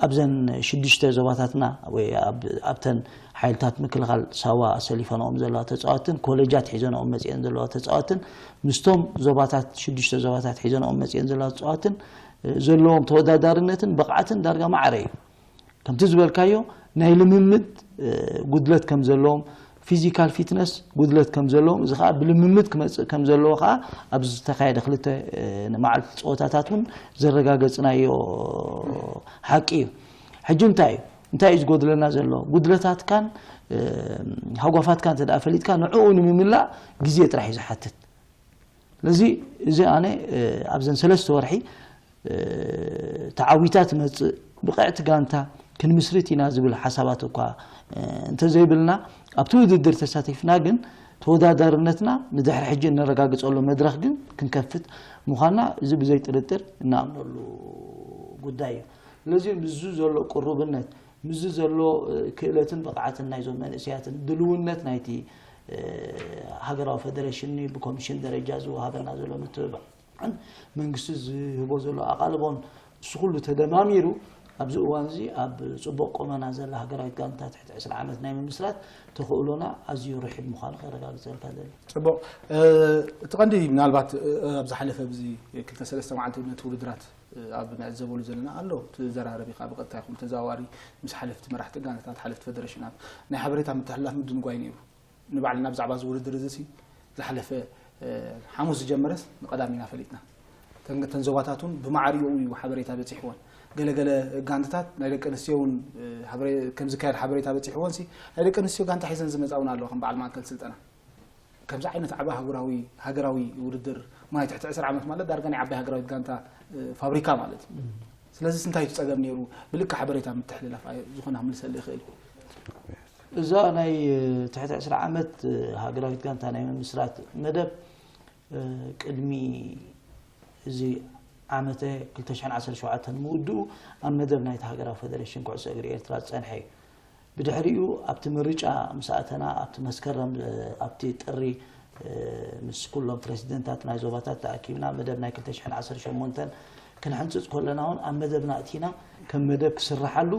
ኣብዘን ሽዱሽተ ዞባታትና ወይ ኣብተን ሓይልታት ምክልኻል ሳዋ ኣሰሊፈንኦም ዘለዋ ተፃወትን ኮሌጃት ሒዘንኦም መፅአን ዘለዋ ተፃወትን ምስቶም ዞባታት ሽዱሽተ ዞባታት ሒዘንኦም መፅአን ዘለዋ ተፃወትን ዘለዎም ተወዳዳርነትን ብቕዓትን ዳርጋ ማዕረ እዩ። ከምቲ ዝበልካዮ ናይ ልምምድ ጉድለት ከም ዘለዎም ፊዚካል ፊትነስ ጉድለት ከም ዘለዎም እዚ ከዓ ብልምምድ ክመፅእ ከም ዘለዎ ከዓ ኣብዚ ዝተካየደ ክልተ መዓልቲ ፀወታታት እውን ዘረጋገፅናዮ ሓቂ እዩ። ሕጂ እንታይ እዩ እንታይ እዩ ዝጎድለና ዘሎ ጉድለታትካን ሃጓፋትካን እንተ ፈሊጥካ ንዕኡ ንምምላእ ግዜ ጥራሕ እዩ ዝሓትት። ስለዚ እዚ ኣነ ኣብዘን ሰለስተ ወርሒ ተዓዊታ ትመፅእ ብቕዕቲ ጋንታ ክንምስርት ኢና ዝብል ሓሳባት እኳ እንተዘይብልና ኣብቲ ውድድር ተሳቲፍና ግን ተወዳዳርነትና ንድሕሪ ሕጂ እነረጋግፀሉ መድረኽ ግን ክንከፍት ምዃንና እዚ ብዘይ ጥርጥር እንኣምነሉ ጉዳይ እዩ። ስለዚ ምስዚ ዘሎ ቅሩብነት ምስዚ ዘሎ ክእለትን ብቕዓትን ናይዞም መንእሰያትን ድልውነት ናይቲ ሃገራዊ ፈደረሽን ብኮሚሽን ደረጃ ዝወሃበና ዘሎ ምትብባዕ መንግስቲ ዝህቦ ዘሎ ኣቓልቦን እሱ ኩሉ ተደማሚሩ ኣብዚ እዋን እዚ ኣብ ፅቡቕ ቁመና ዘላ ሃገራዊት ጋንታ ትሕቲ ዕስራ ዓመት ናይ ምምስራት ተኽእሎና ኣዝዩ ርሒብ ምዃኑ ከረጋግፀልካ ደሊ። ፅቡቕ። እቲ ቀንዲ ምናልባት ኣብ ዝሓለፈ ብዚ ክልተ ሰለስተ መዓልቲ ነቲ ውድድራት ኣብ ንዕዘበሉ ዘለና ኣሎ። ትዘራረብ ኢኻ ብቐጥታ ይኹን ተዘዋዋሪ ምስ ሓለፍቲ መራሕቲ ጋንታታት፣ ሓለፍቲ ፈደረሽናት ናይ ሓበሬታ ምትሕልላፍ ምድንጓይ ነይሩ። ንባዕልና ብዛዕባ እዚ ውድድር እዚ ሲ ዝሓለፈ ሓሙስ ዝጀመረስ ንቐዳም ኢና ፈሊጥና። እተን ዞባታት እውን ብማዕሪኡ እዩ ሓበሬታ በፂሕወን። ገለገለ ጋንታታት ናይ ደቂ ኣንስትዮ እውን ከምዝካየድ ሓበሬታ በፂሕዎን ሲ ናይ ደቂ ኣንስትዮ ጋንታ ሒዘን ዝመፃ እውን ኣለዋ ከም በዓል ማእከል ስልጠና። ከምዚ ዓይነት ዓቢ ኣህጉራዊ ሃገራዊ ውድድር ማይ ትሕቲ ዕስራ ዓመት ማለት ዳርጋ ናይ ዓባይ ሃገራዊት ጋንታ ፋብሪካ ማለት እዩ። ስለዚ እንታይ እዩ ጸገም ነይሩ? ብልክዕ ሓበሬታ ምትሕልላፍ ዝኾነ ክምልሰሉ ይኽእል እዩ። እዛ ናይ ትሕቲ ዕስራ ዓመት ሃገራዊት ጋንታ ናይ ምምስራት መደብ ቅድሚ እዚ ዓመተ ክልተ ሽሕን ዓሰርተ ሸውዓተን ምውድኡ ኣብ መደብ ናይቲ ሃገራዊ ፈደሬሽን ኩዕሶ እግሪ ኤርትራ ዝጸንሐ እዩ። ብድሕሪኡ ኣብቲ ምርጫ ምስ ኣተና ኣብቲ መስከረም ኣብቲ ጥሪ ምስ ኩሎም ፕረሲደንታት ናይ ዞባታት ተኣኪብና መደብ ናይ ክልተ ሽሕን ዓሰርተ ሸሞንተን ክንሕንፅፅ ከለና እውን ኣብ መደብና እቲና ከም መደብ ክስርሓሉ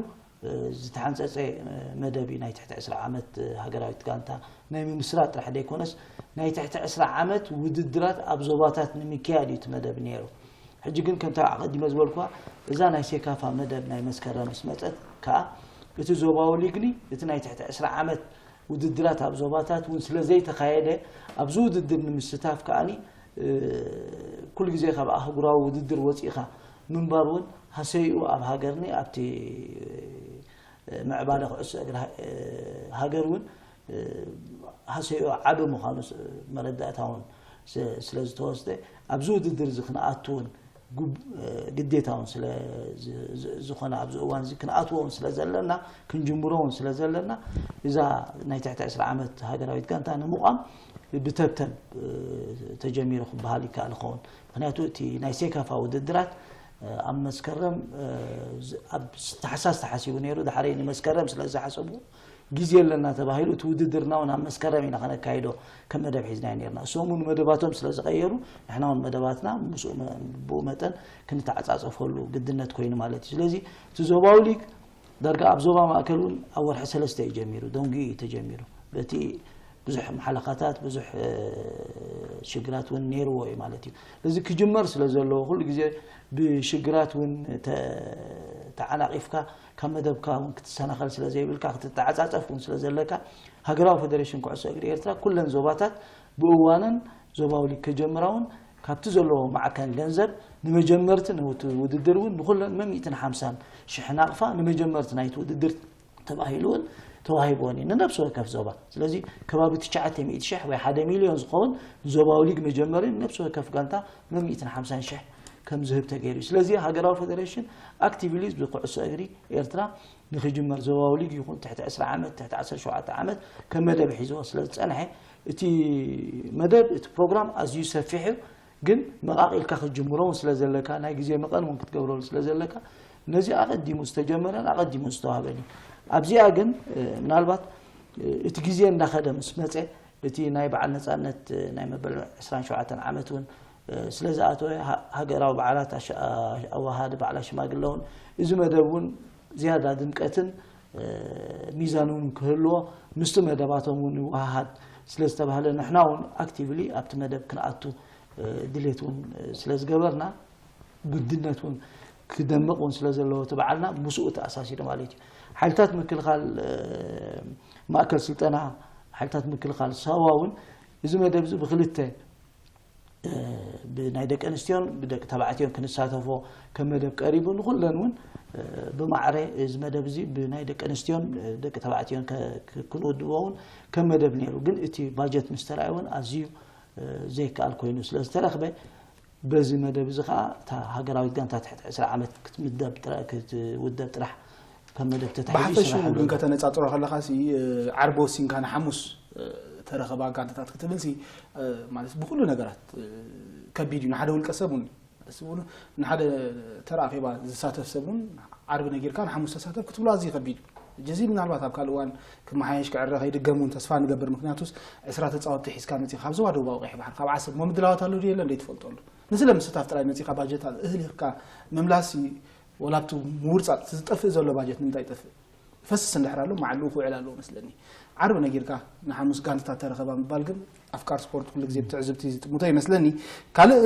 ዝተሓንፀፀ መደብ እዩ። ናይ ትሕቲ ዕስራ ዓመት ሃገራዊት ጋንታ ናይ ምምስራት ጥራሕ ዘይኮነስ ናይ ትሕቲ ዕስራ ዓመት ውድድራት ኣብ ዞባታት ንምክያድ እዩ እቲ መደብ ነይሩ። ሕጂ ግን ከምታ ኣቐዲመ ዝበልኩዋ እዛ ናይ ሴካፋ መደብ ናይ መስከረም ምስ መፀት ከዓ እቲ ዞባዊ ሊግኒ እቲ ናይ ትሕቲ ዕስራ ዓመት ውድድራት ኣብ ዞባታት እውን ስለ ዘይተኻየደ ኣብዚ ውድድር ንምስታፍ ከዓኒ ኩሉ ግዜ ካብ ኣህጉራዊ ውድድር ወፂእኻ ምንባር እውን ሃሰይኡ ኣብ ሃገርኒ ኣብቲ ምዕባለ ኩዕሶ እግሪ ሃገር እውን ሃሰይኡ ዓቢ ምዃኑ መረዳእታ እውን ስለ ዝተወስደ ኣብዚ ውድድር እዚ ክንኣቱ እውን ግዴታ እውን ስለ ዝኾነ ኣብዚ እዋን እዚ ክንኣትዎ እውን ስለ ዘለና ክንጅምሮ እውን ስለ ዘለና እዛ ናይ ትሕቲ ዕስራ ዓመት ሃገራዊት ጋንታ ንምቋም ብተብተብ ተጀሚሩ ክበሃል ይከኣል ይኸውን። ምክንያቱ እቲ ናይ ሴካፋ ውድድራት ኣብ መስከረም ኣብ ታሕሳስ ተሓሲቡ ነይሩ። ድሓረይ ንመስከረም ስለ ዝሓሰቡ ግዜ ኣለና ተባሂሉ እቲ ውድድርና እውን ኣብ መስከረም ኢና ከነካይዶ ከም መደብ ሒዝናዮ ነርና። እሶም እውን መደባቶም ስለ ዝቀየሩ ንሕና እውን መደባትና ምስኡ መ- ብኡ መጠን ክንተዓጻጸፈሉ ግድነት ኮይኑ ማለት እዩ። ስለዚ እቲ ዞባዊ ሊግ ዳርጋ ኣብ ዞባ ማእከል እውን ኣብ ወርሒ ሰለስተ እዩ ጀሚሩ፣ ደንጉዩ እዩ ተጀሚሩ። በቲ ብዙሕ መሓለኻታት ብዙሕ ሽግራት እውን ነይርዎ እዩ ማለት እዩ። እዚ ክጅመር ስለ ዘለዎ ኩሉ ግዜ ብሽግራት እውን ተዓናቒፍካ ካብ መደብካ እውን ክትሰናኸል ስለ ዘይብልካ ክትተዓፃፀፍ እውን ስለ ዘለካ ሃገራዊ ፌደሬሽን ኩዕሶ እግሪ ኤርትራ ኩለን ዞባታት ብእዋነን ዞባዊ ሊግ ከጀምራ እውን ካብቲ ዘለዎ ማዕከን ገንዘብ ንመጀመርቲ ነቲ ውድድር እውን ንኩለን መሚእትን ሓምሳን ሽሕ ናቕፋ ንመጀመርቲ ናይቲ ውድድር ተባሂሉ እውን ተዋሂብወን እዩ ንነብሲ ወከፍ ዞባ። ስለዚ ከባቢ ትሽዓተ ሚእቲ ሽሕ ወይ ሓደ ሚልዮን ዝኸውን ንዞባዊ ሊግ መጀመሪ ንነብሲ ወከፍ ጋንታ መሚእትን ሓምሳን ሽሕ ከም ዝህብ ተገይሩ እዩ። ስለዚ ሃገራዊ ፌደሬሽን ኣክቲቭሊ ብኩዕሶ እግሪ ኤርትራ ንክጅመር ዞባዊ ሊግ ይኹን ትሕቲ ዕስራ ዓመት ትሕቲ ዓሰርተ ሸውዓተ ዓመት ከም መደብ ሒዝዎ ስለ ዝፀንሐ እቲ መደብ እቲ ፕሮግራም ኣዝዩ ሰፊሕ እዩ። ግን መቓቒልካ ክትጅምሮ እውን ስለ ዘለካ ናይ ግዜ መቐን እውን ክትገብረሉ ስለ ዘለካ ነዚ ኣቐዲሙ ዝተጀመረን ኣቐዲሙ ዝተዋህበን እዩ። ኣብዚኣ ግን ምናልባት እቲ ግዜ እንዳኸደ ምስ መፀ እቲ ናይ በዓል ነፃነት ናይ መበል ዕስራን ሸውዓተን ዓመት እውን ስለ ዝኣተወ ሃገራዊ በዓላት ኣወሃሃዲ በዓላት ሽማግለ እውን እዚ መደብ እውን ዝያዳ ድምቀትን ሚዛን እውን ክህልዎ ምስቲ መደባቶም እውን ይወሃሃድ ስለ ዝተባህለ ንሕና እውን ኣክቲቭሊ ኣብቲ መደብ ክንኣቱ ድሌት እውን ስለ ዝገበርና ግድነት እውን ክደምቕ እውን ስለ ዘለዎ እቲ በዓልና ምስኡ ተኣሳሲሩ ማለት እዩ። ሓይልታት ምክልኻል ማእከል ስልጠና ሓይልታት ምክልኻል ሳዋ እውን እዚ መደብ እዚ ብክልተ ብናይ ደቂ ኣንስትዮን ብደቂ ተባዕትዮን ክንሳተፎ ከም መደብ ቀሪቡ ንኩለን እውን ብማዕረ እዚ መደብ እዚ ብናይ ደቂ ኣንስትዮን ደቂ ተባዕትዮን ክንውድቦ እውን ከም መደብ ነይሩ። ግን እቲ ባጀት ምስ ተረኣየ እውን ኣዝዩ ዘይከኣል ኮይኑ ስለ ዝተረኽበ በዚ መደብ እዚ ከዓ እታ ሃገራዊት ጋንታ ትሕቲ ዕስራ ዓመት ክትምደብ ክትውደብ ጥራሕ ከም መደብ ተታሒዙ ብሓፈሽኡ ይስራሕ ኣሎ። ግን ከተነፃፅሮ ከለካ ሲ ዓርቢ ወሲንካ ንሓሙስ ተረኸባ ጋንታታት ክትብል ሲ ማለት ብኩሉ ነገራት ከቢድ እዩ። ንሓደ ውልቀ ሰብ እውን ንሓደ ተራ ኣኼባ ዝሳተፍ ሰብ እውን ዓርቢ ነጊርካ ንሓሙስ ተሳተፍ ክትብሎ ኣዝዩ ከቢድ እዩ። ሕጂ እዚ ምናልባት ኣብ ካልእ እዋን ክመሓየሽ ክዕረ ከይድገም እውን ተስፋ ንገብር። ምክንያቱስ ዕስራ ተፃወትቲ ሒዝካ መፂኻ ካብ ዞባ ደቡባዊ ቀይሕ ባሕሪ ካብ ዓሰብ እሞ ምድላዋት ኣሎ ድዩ የለን ዘይትፈልጦ ኣሎ። ንስለ ምስታፍ ጥራይ መፂኻ ባጀት እህል ሂብካ ምምላስ ወላ ኣብቲ ምውርፃፅ ዝጠፍእ ዘሎ ባጀት ንምንታይ ይጠፍእ? ይፈስስ እንድሕር ኣሎ መዓልኡ ክውዕል ኣለዎ መስለኒ። ዓርቢ ነጊርካ ንሓሙስ ጋንታታት ተረኸባ ምባል ግን ኣፍቃር ስፖርት ኩሉ ግዜ ብትዕዝብቲ ዝጥምቶ ይመስለኒ። ካልእ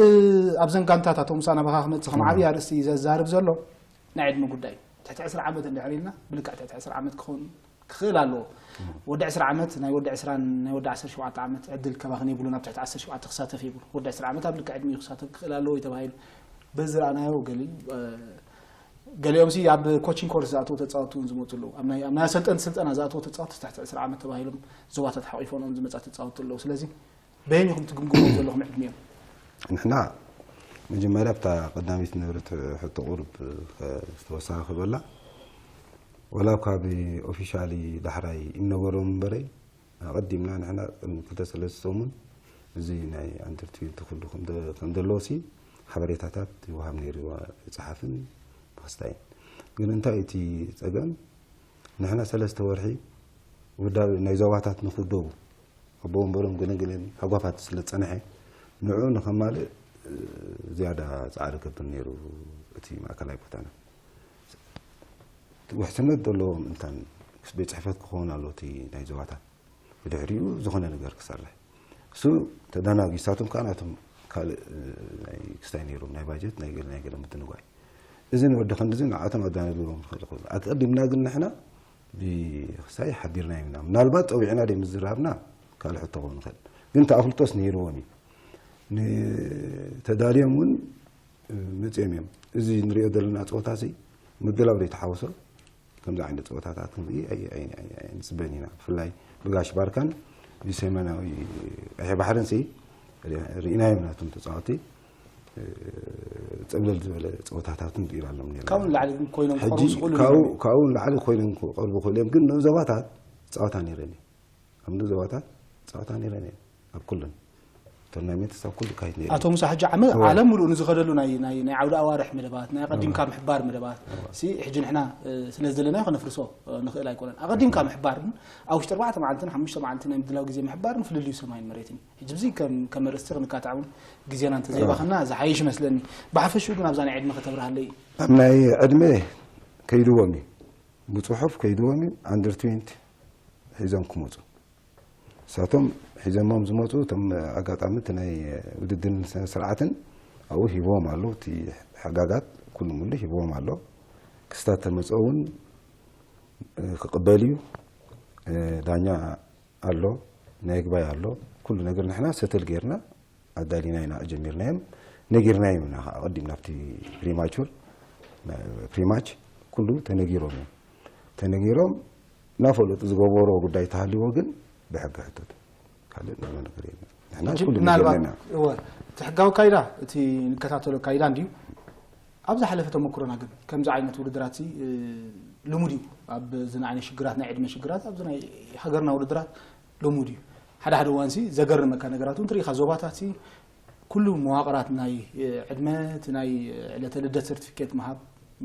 ኣብዘን ጋንታታት ኣቶ ሙሳ ናባኻ ክመፅእ ከም ዓብዪ ኣርእስቲ እዩ ዘዛርብ ዘሎ ናይ ዕድመ ጉዳይ እዩ። ትሕቲ ዕስራ ዓመት እንድሕር ኢልና ብልክዕ ትሕቲ ዕስራ ዓመት ክኸውን ክኽእል ኣለዎ። ወዲ ዕስራ ዓመት ናይ ወዲ ዕስራን ናይ ወዲ ዓሰርተ ሸውዓተ ዓመት ዕድል ከባኽን የብሉን ኣብ ትሕቲ ዓሰርተ ሸውዓተ ክሳተፍ የብሉ። ወዲ ዕስራ ዓመት ኣብ ልክዕ ዕድሚኡ ክሳተፍ ክኽእል ኣለዎ እዩ ተባሂሉ በዚ ረኣናዮ ገሊኡ ገሊኦም ሲ ኣብ ኮቺንግ ኮርስ ዝኣተዉ ተጻወትቲ እውን ዝመፁ ኣለዉ። ኣብ ናይ ኣብ ናይ ኣሰልጠንቲ ስልጠና ዝኣተዉ ተጻወትቲ ትሕቲ ዕስራ ዓመት ተባሂሎም ዞባታት ሓቂፎም ዝመጻ ተጻወትቲ ኣለዉ። ስለዚ በየን ኢኹም ትግምግምዎም ዘለኹም ዕድሚኦም? ንሕና መጀመርያ ኣብታ ቀዳሚት ንብረት ሕቶ ቁሩብ ዝተወሳኺ ክበላ፣ ወላ ካብ ኦፊሻሊ ዳሕራይ ይነበሮም እምበረይ ኣቐዲምና ንሕና ቅድሚ ክልተ ሰለስተ ሰሙን እዚ ናይ ኣንደር ትዌንቲ ኩሉ ከም ዘለዎ ሲ ሓበሬታታት ይወሃብ ነይሩ፣ ብፀሓፍን ብክስታይን። ግን እንታይ እቲ ፀገም፣ ንሕና ሰለስተ ወርሒ ውዳብ ናይ ዞባታት ንክውደቡ ኣቦ ወንበሮም ገለን ገለን ሃጓፋት ስለ ዝፀንሐ፣ ንዑ ንኸማልእ ዝያዳ ፃዕሪ ገብር ነይሩ። እቲ ማእከላይ ቦታና ውሕስነት ዘለዎ ምእንታን ቤት ፅሕፈት ክኸውን ኣሎ እቲ ናይ ዞባታት፣ ብድሕሪኡ ዝኾነ ነገር ክሰርሕ። እሱ ተደናጊ ሳቶም ከዓ ናቶም ካልእ ናይ ክስታይ ነይሮም ናይ ባጀት ናይ ገለ ናይ ገለ ምድንጓይ። እዚ ንወዲ ክንድዚ ንዓቶም ኣዳነግዎም ንኽእል ይኽእሉ። ኣቀዲምና ግን ንሕና ብክስታይ ሓቢርና ይብና። ምናልባት ፀዊዕና ደ ምዝራብና ካልእ ሕቶ ክኸውን ይኽእል። ግን ተኣፍልጦስ ነይርዎም እዩ። ተዳልዮም እውን መፅኦም እዮም። እዚ ንሪኦ ዘለና ፀወታ ሲ ምድላው ዘይተሓወሶ ከምዚ ዓይነት ፀወታታት ክንርኢ ኣይንፅበን ኢና። ብፍላይ ብጋሽ ባርካን ብሰሜናዊ ቀይሕ ባሕርን ሲ ርኢናዮም ናቶም ተፃወቲ ፀብለል ዝበለ ፀወታታትን ርኢና ኣሎም ነርና። ካብኡ ንላዕሊ ግን ኮይኖም ሕጂ ክቐርቡ ዝኽእሉ ካብኡ ነይሮም። ካብኡ ንላዕሊ ኮይኖም ክቐርቡ ክእሉ እዮም። ግን ንዞባታት ፀወታ ነይረን እዩ። ኣብ ንዞባታት ፀወታ ነይረን እየን። ኣብ ኩለን ቶርናሜንት ኣብ ኩሉ ይካየድ ነይሩ። ኣቶ ሙሳ ሕጂ ዓመ እወ። ዓለም ሙሉእ ንዝኸደሉ ናይ ናይ ናይ ዓውደ ኣዋርሕ መደባት ናይ ኣቐዲምካ ምሕባር መደባት ሲ ሕጂ ንሕና እ፣ ስለ ዝደለናዮ ከነፍርሶ እ፣ ንኽእል ኣይኮነን። ኣቐዲምካ ምሕባርን ኣብ ውሽጢ ኣርባዕተ መዓልትን ሓሙሽተ መዓልትን ናይ ምድላው ግዜ ምሕባርን ፍልልዩ ሰማይን መሬትን እዩ። ሕጂ ብዚ ከም ከም ኣርእስቲ ክንካታዕ እውን ግዜና እንተዘይባኸና ዝሓይሽ ይመስለኒ። ብሓፈሽኡ ግን ኣብዛ ናይ ዕድመ ከተብርሃለይ እዩ። ኣብ ናይ ዕድመ ከይድዎም እዩ። ብፅሑፍ ከይድዎም እዩ። ኣንደር ትዌንቲ ሒዞም ክመፁ እሳቶም ሒዘሞም ዝመፁ እቶም ኣጋጣሚ እቲ ናይ ውድድርን ስነ ስርዓትን ኣብኡ ሂብዎም ኣሎ። እቲ ሕጋጋት ኩሉ ሙሉ ሂብዎም ኣሎ። ክስታት ተመፀ እውን ክቅበል እዩ። ዳኛ ኣሎ፣ ናይ ግባይ ኣሎ። ኩሉ ነገር ንሕና ሰተል ጌርና ኣዳሊና ኢና ጀሚርናዮም። ነጊርናዮም ኢና ከዓ ኣቐዲም ናብቲ ፕሪማቹር ፕሪማች ኩሉ ተነጊሮም እዮም። ተነጊሮም እናፈለጡ ዝገበሮ ጉዳይ ተሃልዎ ግን ብሕጊ ሕተቱ። ካልእ ንብሎ ነገር የለን። ንሕና ሕጂ ኩሉ ምናልባት ነጊርና ኢና። እወ፣ እቲ ሕጋዊ ካይዳ እቲ ንከታተሎ ካይዳ እንድዩ። ኣብ ዝሓለፈ ተመክሮና ግን ከምዚ ዓይነት ውድድራት ሲ ልሙድ እዩ። ኣብ እዚ ናይ ዓይነት ሽግራት ናይ ዕድመ ሽግራት ኣብዚ ናይ ሃገርና ውድድራት ልሙድ እዩ። ሓደ ሓደ እዋን ሲ ዘገርመካ ነገራት እውን ትርኢኻ። ዞባታት ሲ ኩሉ መዋቕራት ናይ ዕድመ እቲ ናይ ዕለተ ልደት ሰርቲፊኬት ምሃብ፣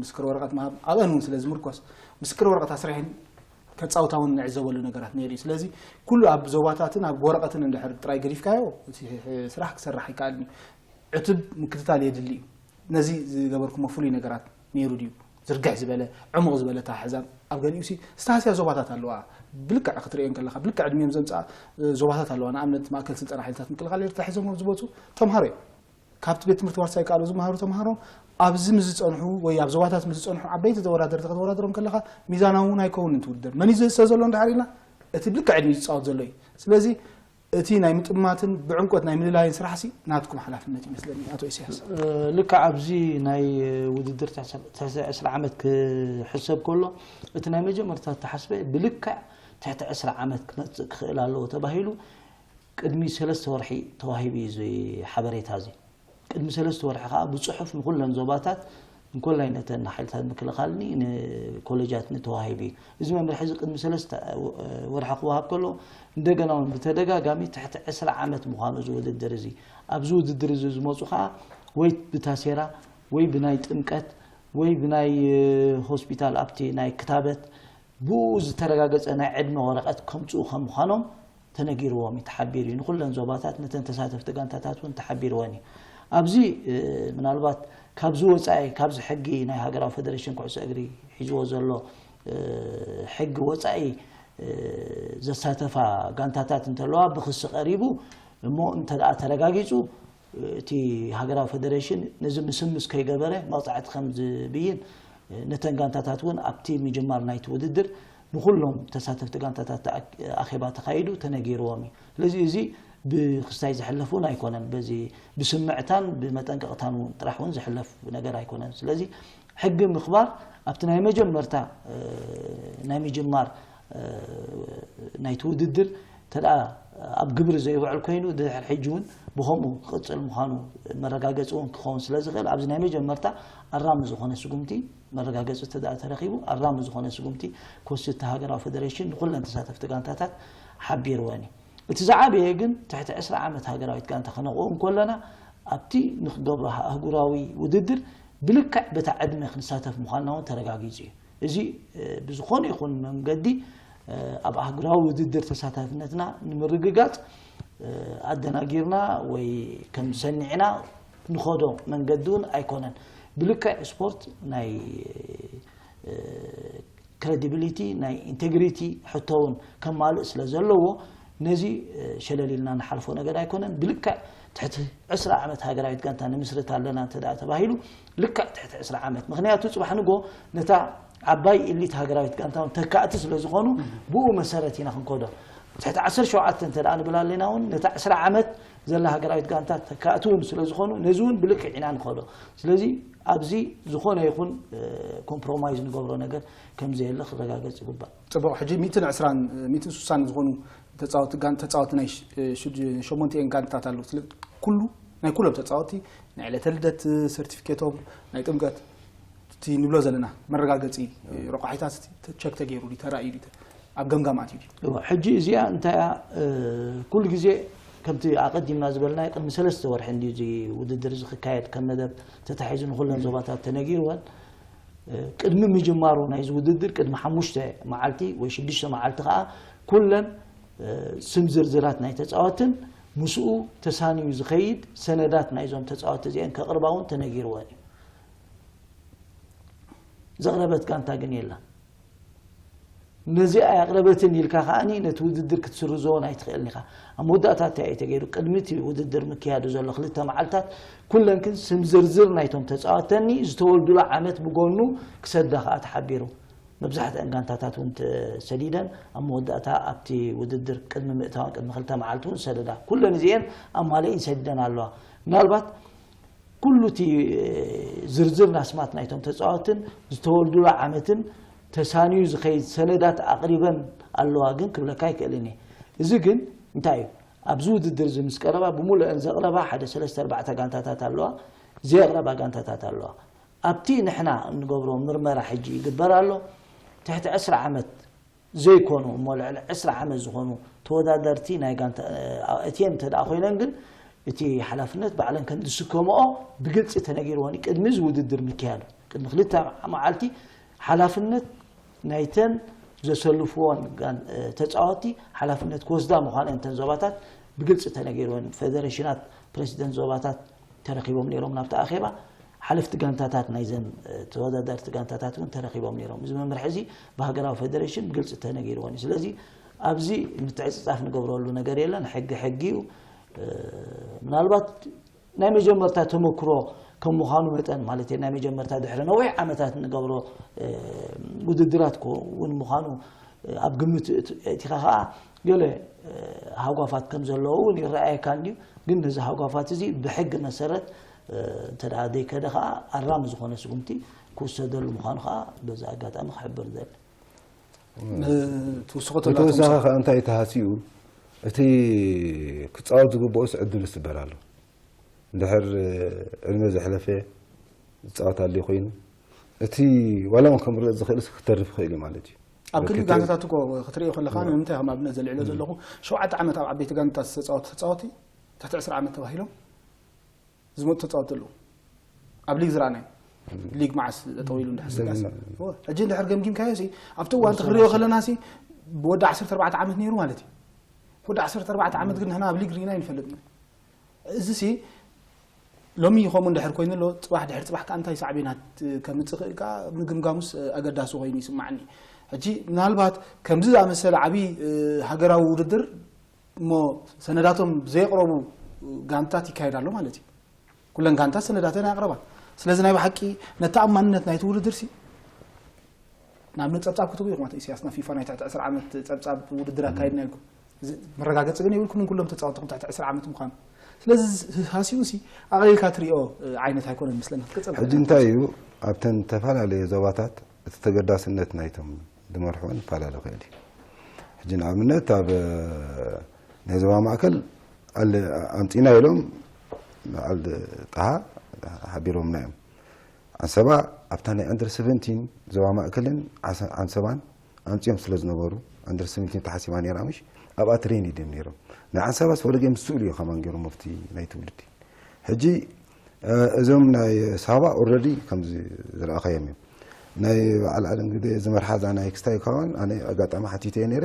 ምስክር ወረቐት ምሃብ ኣብአን እውን ስለ ዝምርኮስ ምስክር ወረቐት ኣስሪሐን ከፃውታ እውን ንዕዘበሉ ነገራት ነይሩ እዩ። ስለዚ ኩሉ ኣብ ዞባታትን ኣብ ወረቐትን እንድሕር ጥራይ ገዲፍካዮ እቲ ስራሕ ክሰርሕ ኣይከኣልን እዩ። ዕቱብ ምክትታል የድሊ እዩ። ነዚ ዝገበርኩሞ ፍሉይ ነገራት ነይሩ ድዩ? ዝርግሕ ዝበለ ዕሙቕ ዝበለ ኣተሓሕዛን ኣብ ገሊኡ ሲ ዝተሃስያ ዞባታት ኣለዋ። ብልክዕ ክትሪኦ እንከለኻ ብልክዕ ዕድሚኦም ዘምፅኣ ዞባታት ኣለዋ። ንኣብነት ማእከል ስልጠና ሓይልታት ምክልኻል ኤርትራ ሒዞምዎም ዝመፁ ተምሃሮ እዮም። ካብቲ ቤት ትምህርቲ ዋርሳይ ከኣሉ ዝመሃሩ ተምሃሮ ኣብዚ ምስ ዝፀንሑ ወይ ኣብ ዞባታት ምስ ዝፀንሑ ዓበይቲ ተወዳደርቲ ከተወዳድሮም ከለኻ ሚዛናዊ እውን ኣይከውንን እቲ ውድድር። መን እዩ ዝእሰ ዘሎ እንድሕር ኢልና እቲ ብልክዕ ዕድሚኡ ዝፃወት ዘሎ እዩ። ስለዚ እቲ ናይ ምጥማትን ብዕምቆት ናይ ምልላይን ስራሕ ሲ ናትኩም ሓላፍነት ይመስለኒ ኣቶ ኢሳያስ። ልክዕ ኣብዚ ናይ ውድድር ትሕቲ ዕስራ ዓመት ክሕሰብ ከሎ እቲ ናይ መጀመርታ ተሓስበ ብልክዕ ትሕቲ ዕስራ ዓመት ክመፅእ ክኽእል ኣለዎ ተባሂሉ ቅድሚ ሰለስተ ወርሒ ተዋሂቡ እዩ እዚ ሓበሬታ እዚ። ቅድሚ ሰለስተ ወርሒ ከዓ ብፅሑፍ ንኩለን ዞባታት እንኮላይ ነተን ሓይልታት ምክልኻልኒ ንኮሌጃትኒ ተዋሂቡ እዩ። እዚ መምርሒ እዚ ቅድሚ ሰለስተ ወርሒ ክወሃብ ከሎ እንደገና እውን ብተደጋጋሚ ትሕቲ ዕስራ ዓመት ምዃኑ እዚ ውድድር እዚ ኣብዚ ውድድር እዚ ዝመፁ ከዓ ወይ ብታሴራ ወይ ብናይ ጥምቀት ወይ ብናይ ሆስፒታል ኣብቲ ናይ ክታበት ብኡ ዝተረጋገፀ ናይ ዕድመ ወረቐት ከምፅኡ ከም ምዃኖም ተነጊርዎም እዩ፣ ተሓቢሩ እዩ። ንኩለን ዞባታት ነተን ተሳተፍቲ ጋንታታት እውን ተሓቢርወን እዩ። ኣብዚ ምናልባት ካብዚ ወፃኢ ካብዚ ሕጊ ናይ ሃገራዊ ፌደሬሽን ኩዕሶ እግሪ ሒዝዎ ዘሎ ሕጊ ወፃኢ ዘሳተፋ ጋንታታት እንተለዋ ብክሲ ቀሪቡ እሞ እንተ ደኣ ተረጋጊፁ እቲ ሃገራዊ ፌደሬሽን ነዚ ምስምስ ከይገበረ መቕፃዕቲ ከም ዝብይን ነተን ጋንታታት እውን ኣብቲ ምጅማር ናይቲ ውድድር ንኩሎም ተሳተፍቲ ጋንታታት ኣኼባ ተኻይዱ ተነጊርዎም እዩ። ስለዚ እዚ ብክስታይ ዝሕለፍ እውን ኣይኮነን። በዚ ብስምዕታን ብመጠንቀቕታን እውን ጥራሕ እውን ዝሕለፍ ነገር ኣይኮነን። ስለዚ ሕጊ ምኽባር ኣብቲ ናይ መጀመርታ ናይ ምጅማር ናይቲ ውድድር እንተ ደኣ ኣብ ግብሪ ዘይውዕል ኮይኑ፣ ድሕሪ ሕጂ እውን ብኸምኡ ክቕጽል ምዃኑ መረጋገጺ እውን ክኸውን ስለ ዝኽእል፣ ኣብዚ ናይ መጀመርታ ኣራሚ ዝኾነ ስጉምቲ መረጋገጺ እንተ ደኣ ተረኺቡ፣ ኣራሚ ዝኾነ ስጉምቲ ክወስድ እቲ ሃገራዊ ፌደሬሽን ንኹለን ተሳተፍቲ ጋንታታት ሓቢርወን እዩ። እቲ ዝዓበየ ግን ትሕቲ ዕስራ ዓመት ሃገራዊት ጋንታ ከነቕው እንከለና ኣብቲ ንክገብሮ ኣህጉራዊ ውድድር ብልክዕ በታ ዕድመ ክንሳተፍ ምዃንና እውን ተረጋጊጹ እዩ። እዚ ብዝኾነ ይኹን መንገዲ ኣብ ኣህጉራዊ ውድድር ተሳታፍነትና ንምርግጋጽ ኣደናጊርና ወይ ከም ሰኒዕና ንኸዶ መንገዲ እውን ኣይኮነን። ብልክዕ ስፖርት ናይ ክረዲቢሊቲ ናይ ኢንቴግሪቲ ሕቶ እውን ከማልእ ስለ ዘለዎ ነዚ ሸለል ኢልና ንሓልፎ ነገር ኣይኮነን። ብልክዕ ትሕቲ ዕስራ ዓመት ሃገራዊት ጋንታ ንምስርት ኣለና እንተ ደኣ ተባሂሉ ልክዕ ትሕቲ ዕስራ ዓመት፣ ምክንያቱ ጽባሕ ንጎ ነታ ዓባይ ኢሊት ሃገራዊት ጋንታ እውን ተካእቲ ስለ ዝኾኑ ብኡ መሰረት ኢና ክንከዶ። ትሕቲ ዓሰርተ ሸውዓተ እንተ ደኣ ንብል ኣለና እውን ነታ ዕስራ ዓመት ዘላ ሃገራዊት ጋንታ ተካእቲ እውን ስለ ዝኾኑ ነዚ እውን ብልክዕ ኢና ንኸዶ። ስለዚ ኣብዚ ዝኾነ ይኹን ኮምፕሮማይዝ ንገብሮ ነገር ከም ዘየለ ክረጋገጽ ይግባእ። ጽቡቕ። ሕጂ ሚእትን ዕስራን ሚእትን ስሳን ዝኾኑ ተጻወቲ ጋን ተጻወቲ ናይ ሽ- ሽድ- ሸሞንቲኤን ጋንታት ኣለዉ። ስለ ኩሉ ናይ ኩሎም ተጻወቲ ናይ ዕለተ ልደት ሰርቲፊኬቶም ናይ ጥምቀት እቲ ንብሎ ዘለና መረጋገጺ ረቋሒታት ቸክ ተገይሩ ድዩ ተራእዩ ድዩ ኣብ ገምጋም ኣትዩ ድዩ? እወ፣ ሕጂ እዚኣ እንታይ እያ? ኩሉ ግዜ ከምቲ ኣቐዲምና ዝበልናዮ ቅድሚ ሰለስተ ወርሒ እንድዩ እዚ ውድድር እዚ ክካየድ ከም መደብ ተታሒዙ ንኹለን ዞባታት ተነጊርወን። ቅድሚ ምጅማሩ ናይዚ ውድድር ቅድሚ ሓሙሽተ መዓልቲ ወይ ሽዱሽተ መዓልቲ ከዓ ኩለን ስም ዝርዝራት ናይ ተፃወትን ምስኡ ተሳንዩ ዝኸይድ ሰነዳት ናይዞም ተፃወቲ እዚአን ከቕርባ እውን ተነጊርወን እዩ። ዘቕረበት ጋንታ ግን የላን። ነዚኣ ኣየቕረበትን ኢልካ ከዓኒ ነቲ ውድድር ክትስርዞ ኣይትኽእልን ኢኻ። ኣብ መወዳእታ እንታይ እዩ ተገይሩ? ቅድሚ እቲ ውድድር ምክያዱ ዘሎ ክልተ መዓልታት ኩለን ግን ስም ዝርዝር ናይቶም ተፃወተኒ ዝተወልዱሉ ዓመት ብጎኑ ክሰዳ ከዓ ተሓቢሩ። መብዛሕትአን ጋንታታት እውን ተሰዲደን ኣብ መወዳእታ ኣብቲ ውድድር ቅድሚ ምእታወን ቅድሚ ክልተ መዓልቲ እውን ዝሰደዳ ኩለን እዚአን ኣማሊእን ሰዲደን ኣለዋ። ምናልባት ኩሉ እቲ ዝርዝር ናስማት ናይቶም ተፃወትን ዝተወልዱሉ ዓመትን ተሳንዩ ዝኸይድ ሰነዳት ኣቕሪበን ኣለዋ ግን ክብለካ ኣይክእልን እየ። እዚ ግን እንታይ እዩ? ኣብዚ ውድድር እዚ ምስ ቀረባ ብምሉአን ዘቕረባ ሓደ ሰለስተ ኣርባዕተ ጋንታታት ኣለዋ፣ ዘየቕረባ ጋንታታት ኣለዋ። ኣብቲ ንሕና እንገብሮ ምርመራ ሕጂ ይግበር ኣሎ። ትሕቲ ዕስራ ዓመት ዘይኮኑ እሞ ልዕሊ ዕስራ ዓመት ዝኾኑ ተወዳደርቲ ናይ ጋንታ ኣእትየን እንተ ደኣ ኮይነን ግን እቲ ሓላፍነት ባዕለን ከም ዝስከምኦ ብግልፂ ተነጊርወን እዩ። ቅድሚ እዚ ውድድር ምክያዱ ቅድሚ ክልተ መዓልቲ ሓላፍነት ናይተን ዘሰልፍዎን ጋን- ተፃወቲ ሓላፍነት ክወስዳ ምዃነን እተን ዞባታት ብግልፂ ተነጊርወን። ፌደሬሽናት ፕሬሲደንት ዞባታት ተረኺቦም ነይሮም ናብቲ ኣኼባ። ሓለፍቲ ጋንታታት ናይዘን ተወዳደርቲ ጋንታታት እውን ተረኺቦም ነይሮም። እዚ መምርሒ እዚ ብሃገራዊ ፌደሬሽን ብግልፂ ተነጊርዎን እዩ። ስለዚ ኣብዚ ምትዕፅፃፍ ንገብረሉ ነገር የለን። ሕጊ ሕጊ እዩ። ምናልባት ናይ መጀመርታ ተመክሮ ከም ምዃኑ መጠን ማለት ናይ መጀመርታ ድሕሪ ነዊሕ ዓመታት ንገብሮ ውድድራት እውን ምዃኑ ኣብ ግምት እቲኻ ከዓ ገለ ሃጓፋት ከም ዘለዎ እውን ይረኣየካ እንድዩ። ግን ነዚ ሃጓፋት እዚ ብሕጊ መሰረት እንተ ደኣ ዘይከደ ከዓ ኣራሚ ዝኾነ ስጉምቲ ክውሰደሉ ምዃኑ ከዓ በዚ ኣጋጣሚ ክሕብር ደሊ። ትውስኾ ተላ ብተወሳኺ ከዓ እንታይ ተሃስዩ እቲ ክፃወት ዝግብኦስ ዕድል ይስበር ኣሎ። እንድሕር ዕድመ ዘሕለፈ ዝፃወት ኣልዩ ኮይኑ እቲ ዋላ እውን ከምርጥ ዝኽእል ክተርፍ ይኽእል እዩ ማለት እዩ። ኣብ ክሊ ጋንታታት እኮ ክትሪኦ ከለካ ንምንታይ ከም ኣብነት ዘልዕሎ ዘለኹ ሸውዓተ ዓመት ኣብ ዓበይቲ ጋንታታት ዝተፃወቱ ተፃወቲ ትሕቲ ዕስራ ዓመት ተባሂሎም ዝመጡ ተፃወቲ ኣለዉ። ኣብ ሊግ ዝረኣናዮ ሊግ መዓስ ጠጠው ኢሉ እንድሕር ዝጋስ ሕጂ እንድሕር ገምጊምካዮ ሲ ኣብቲ እዋን እቲ ክሪኦ ከለና ሲ ወዲ ዓሰርተ ኣርባዕተ ዓመት ነይሩ ማለት እዩ። ወዲ ዓሰርተ ኣርባዕተ ዓመት ግን ንሕና ኣብ ሊግ ሪኢና ይንፈልጥ። እዚ ሲ ሎሚ ከምኡ እንድሕር ኮይኑ ኣሎ ፅባሕ ድሕር ፅባሕ ከዓ እንታይ ሳዕቤናት ከምፅእ ክእል ከዓ ምግምጋሙስ ኣገዳሲ ኮይኑ ይስማዓኒ። ሕጂ ምናልባት ከምዚ ዝኣመሰለ ዓብዪ ሃገራዊ ውድድር እሞ ሰነዳቶም ብዘየቕረቡ ጋንታት ይካየድ ኣሎ ማለት እዩ። ኩለን ጋንታት ሰነዳተን ኣቕረባ። ስለዚ ናይ ብሓቂ ነተኣማንነት ናይቲ ውድድር ሲ ንኣብነት ፀብፃብ ክትብኡ ኢኹም ኣቶ ኢሳያስ ናብ ፊፋ ናይ ትሕቲ ዕስራ ዓመት ፀብፃብ ውድድር ኣካይድና ኢልኩም መረጋገፂ ግን የብልኩምን ኩሎም ተፃወትኹም ትሕቲ ዕስራ ዓመት ምዃኑ። ስለዚ ሃሲኡ ሲ ኣቕሊልካ ትሪኦ ዓይነት ኣይኮነን ምስለና ክትቀፅል ሕጂ እንታይ እዩ? ኣብተን ዝተፈላለዩ ዞባታት እቲ ተገዳስነት ናይቶም ዝመርሕዎን ይፈላለ ይኽእል እዩ። ሕጂ ንኣብነት ኣብ ናይ ዞባ ማእከል ኣምፂና ኢሎም በዓል ጣሃ ሓቢሮምና እዮም። ዓንሰባ ኣብታ ናይ ኣንደር ሰቨንቲን ዞባ ማእከልን ዓንሰባን ኣምፂኦም ስለ ዝነበሩ ኣንደር ሰቨንቲን ተሓሲባ ነይራ ምሽ ኣብኣ ትሬን ይድም ነይሮም። ናይ ዓንሰባስ ወለገ ምስ ስእሉ እዩ ከማን ገይሮም ኣብቲ ናይ ትውልዲ ሕጂ እዞም ናይ ሳባ ኦረዲ ከምዚ ዝረኣኻዮም እዮም። ናይ በዓል ኣለም ግደ ዝመርሓ እዛ ናይ ክስታይ ካዋን ኣነ ኣጋጣሚ ሓቲተዮ ነይረ።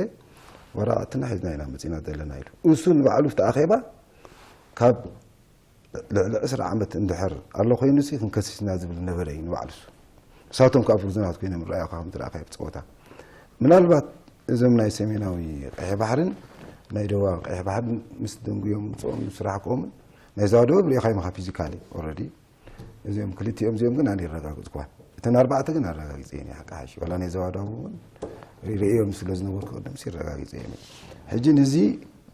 ወረቐትና ሒዝና ኢና መፂና ዘለና ኢሉ እሱ ንባዕሉ ኣብቲ ኣኼባ ካብ ልዕሊ ዕስራ ዓመት እንድሕር ኣሎ ኮይኑ ሲ ክንከሲስና ዝብል ነበረ እዩ ንባዕሉ እሱ። ንሳቶም ከዓ ፍርዙናት ኮይኖም ረኣዩ ካብ ዝረኣኻዮ ብፀወታ ምናልባት እዞም ናይ ሰሜናዊ ቀይሕ ባሕርን ናይ ደቡባዊ ቀይሕ ባሕርን ምስ ደንጉዮም ምፅኦም ስራሕ ክኦምን ናይ ዛዋ ደቡብ ሪኢኻዮም ኢኻ ፊዚካሊ ኦረዲ እዚኦም ክልቲኦም እዚኦም ግን ኣነ ይረጋግፅኳ እተን ኣርባዕተ ግን ኣረጋጊፀ እየ ሓቂ ሓሺ ዋላ ናይ ዛዋ ደቡብ እውን ርእዮም ስለ ዝነበርኩ ቅድምሲ ይረጋግፀ እዮም ሕጂ ንዚ